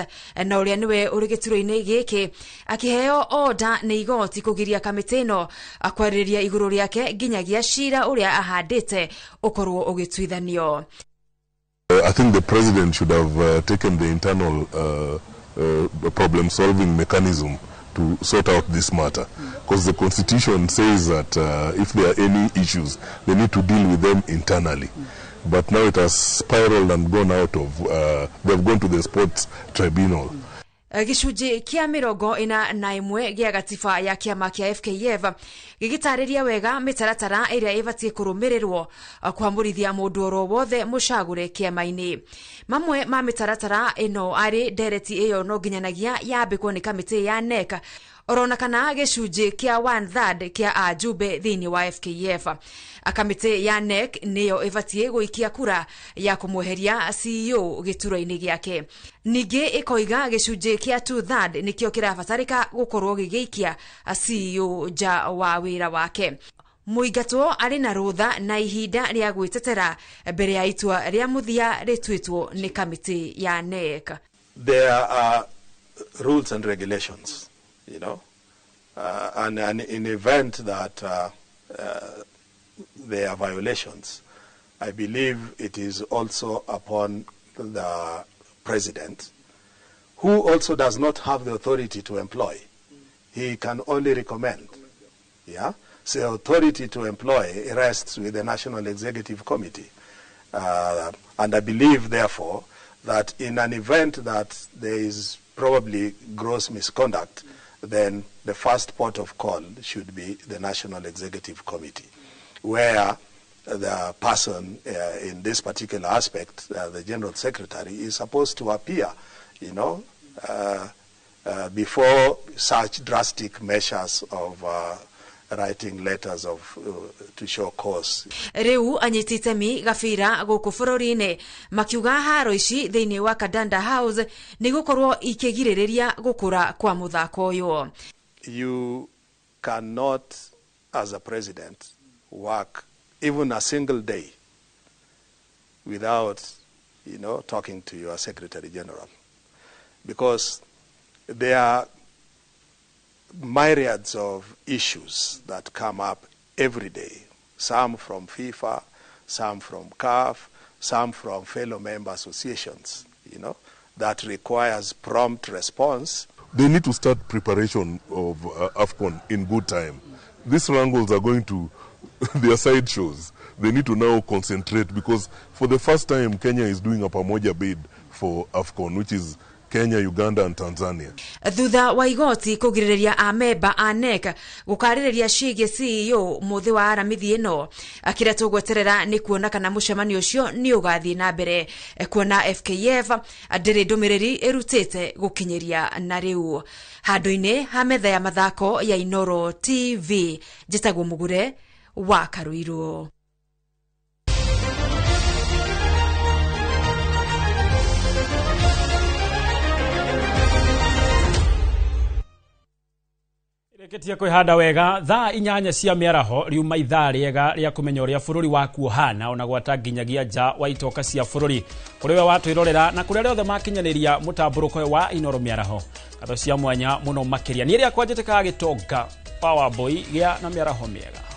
na ũrĩa nĩwe ũrĩ gĩturwa-inĩ gĩkĩ, akĩheo order nĩ igoti kũgiria kamĩtĩ ĩno kwarĩrĩria igũrũ rĩake nginyagia cira ũrĩa ahandĩte ũkorwo ũgĩtuithanio. I think the president should have taken the internal problem solving mechanism to sort out this matter, because the constitution says that if there are any issues, they need to deal with them internally. But now it has spiraled and gone out of, they've gone to the sports tribunal. Gĩcunjĩ kĩa 41 gĩa gatiba ya kĩama kĩa FKF gĩgĩtarĩria wega mĩtaratara ĩrĩa ĩbatiĩ kũrũmĩrĩrwo kwamũrithia mũndũ oro wothe mũcagũre kĩama-inĩ. Mamwe ma mĩtaratara ĩno arĩ ndereti ĩyo no nginyanagia yambĩkwo nĩ kamĩtĩ ya NEC orona kana gĩcunjĩ kĩa one third kĩa ajumbe thĩinĩ wa FKF. Kamĩtĩ ya NEC nĩyo ĩbatiĩ gũikia kura ya kũmweheria CEO gĩturwa-inĩ gĩake. Ningĩ ĩkoiga gĩcunjĩ kĩa two third nĩkĩo kĩrabatarĩka gũkorwo gĩgĩikia CEO nja wa wĩra wake. Mũingatwo arĩ na rũtha na ihinda rĩa gwĩtetera mbere ya itua rĩa mũthia rĩtuĩtwo nĩ kamĩtĩ ya NEC. There are rules and regulations, and in event that there are violations, I believe it is also upon the president, who also does not have the authority to employ. He can only recommend. Yeah? So authority to employ rests with the National Executive Committee. And I believe, therefore, that in an event that there is probably gross misconduct, then the first port of call should be the National Executive Committee, where the person in this particular aspect, the General Secretary, is supposed to appear, before such drastic measures of writing letters of to show cause. Rĩu anyiti itemi gabira gũkũ bũrũri-inĩ makiuga haro ici thĩinĩ wa Kadanda House nĩ gũkorwo ikĩgirĩrĩria gũkũra kwa mũthako ũyũ. You cannot, as a president, work even a single day without, talking to your Secretary General, because there are myriads of issues that come up every day, some from FIFA, some from CAF, some from fellow member associations, that requires prompt response. They need to start preparation of AFCON in good time. These wrangles are going to their sideshows. They need to now concentrate, because for the first time Kenya is doing a pamoja bid for AFCON, which is Kenya, Uganda and Tanzania. Thutha wa igoti kũgirĩrĩria amemba a NEC gũkarĩrĩria ciĩgiĩ CEO mũthĩ wa aramithi ĩno, kĩrĩa tũgweterera nĩ kuona kana mũcemanio ũcio nĩ ũgathiĩ na mbere, kuona FKF ndĩrĩ ndũmĩrĩri ĩrutĩte gũkinyĩria na rĩu. Handũ-inĩ ha metha ya mathako ya Inoro TV, njĩtagwo Mũgure wa Karuirũ. Reketia kwihanda wega thaa 8 cia mĩaraho riuma ithaa rĩega rĩa kũmenya ũrĩa bũrũri waku ũhana ona gwata nginyagia nja wa itoka cia bũrũri kũrĩ we watwĩrorera na kũrĩa rĩothe makinyanĩria mũtambũrũko wa Inoro mĩaraho. Ngatho cia mwanya mũno makĩria nĩ ĩrĩa kwanjĩtĩkaga gĩtonga Power Boy gĩa na mĩaraho mĩega.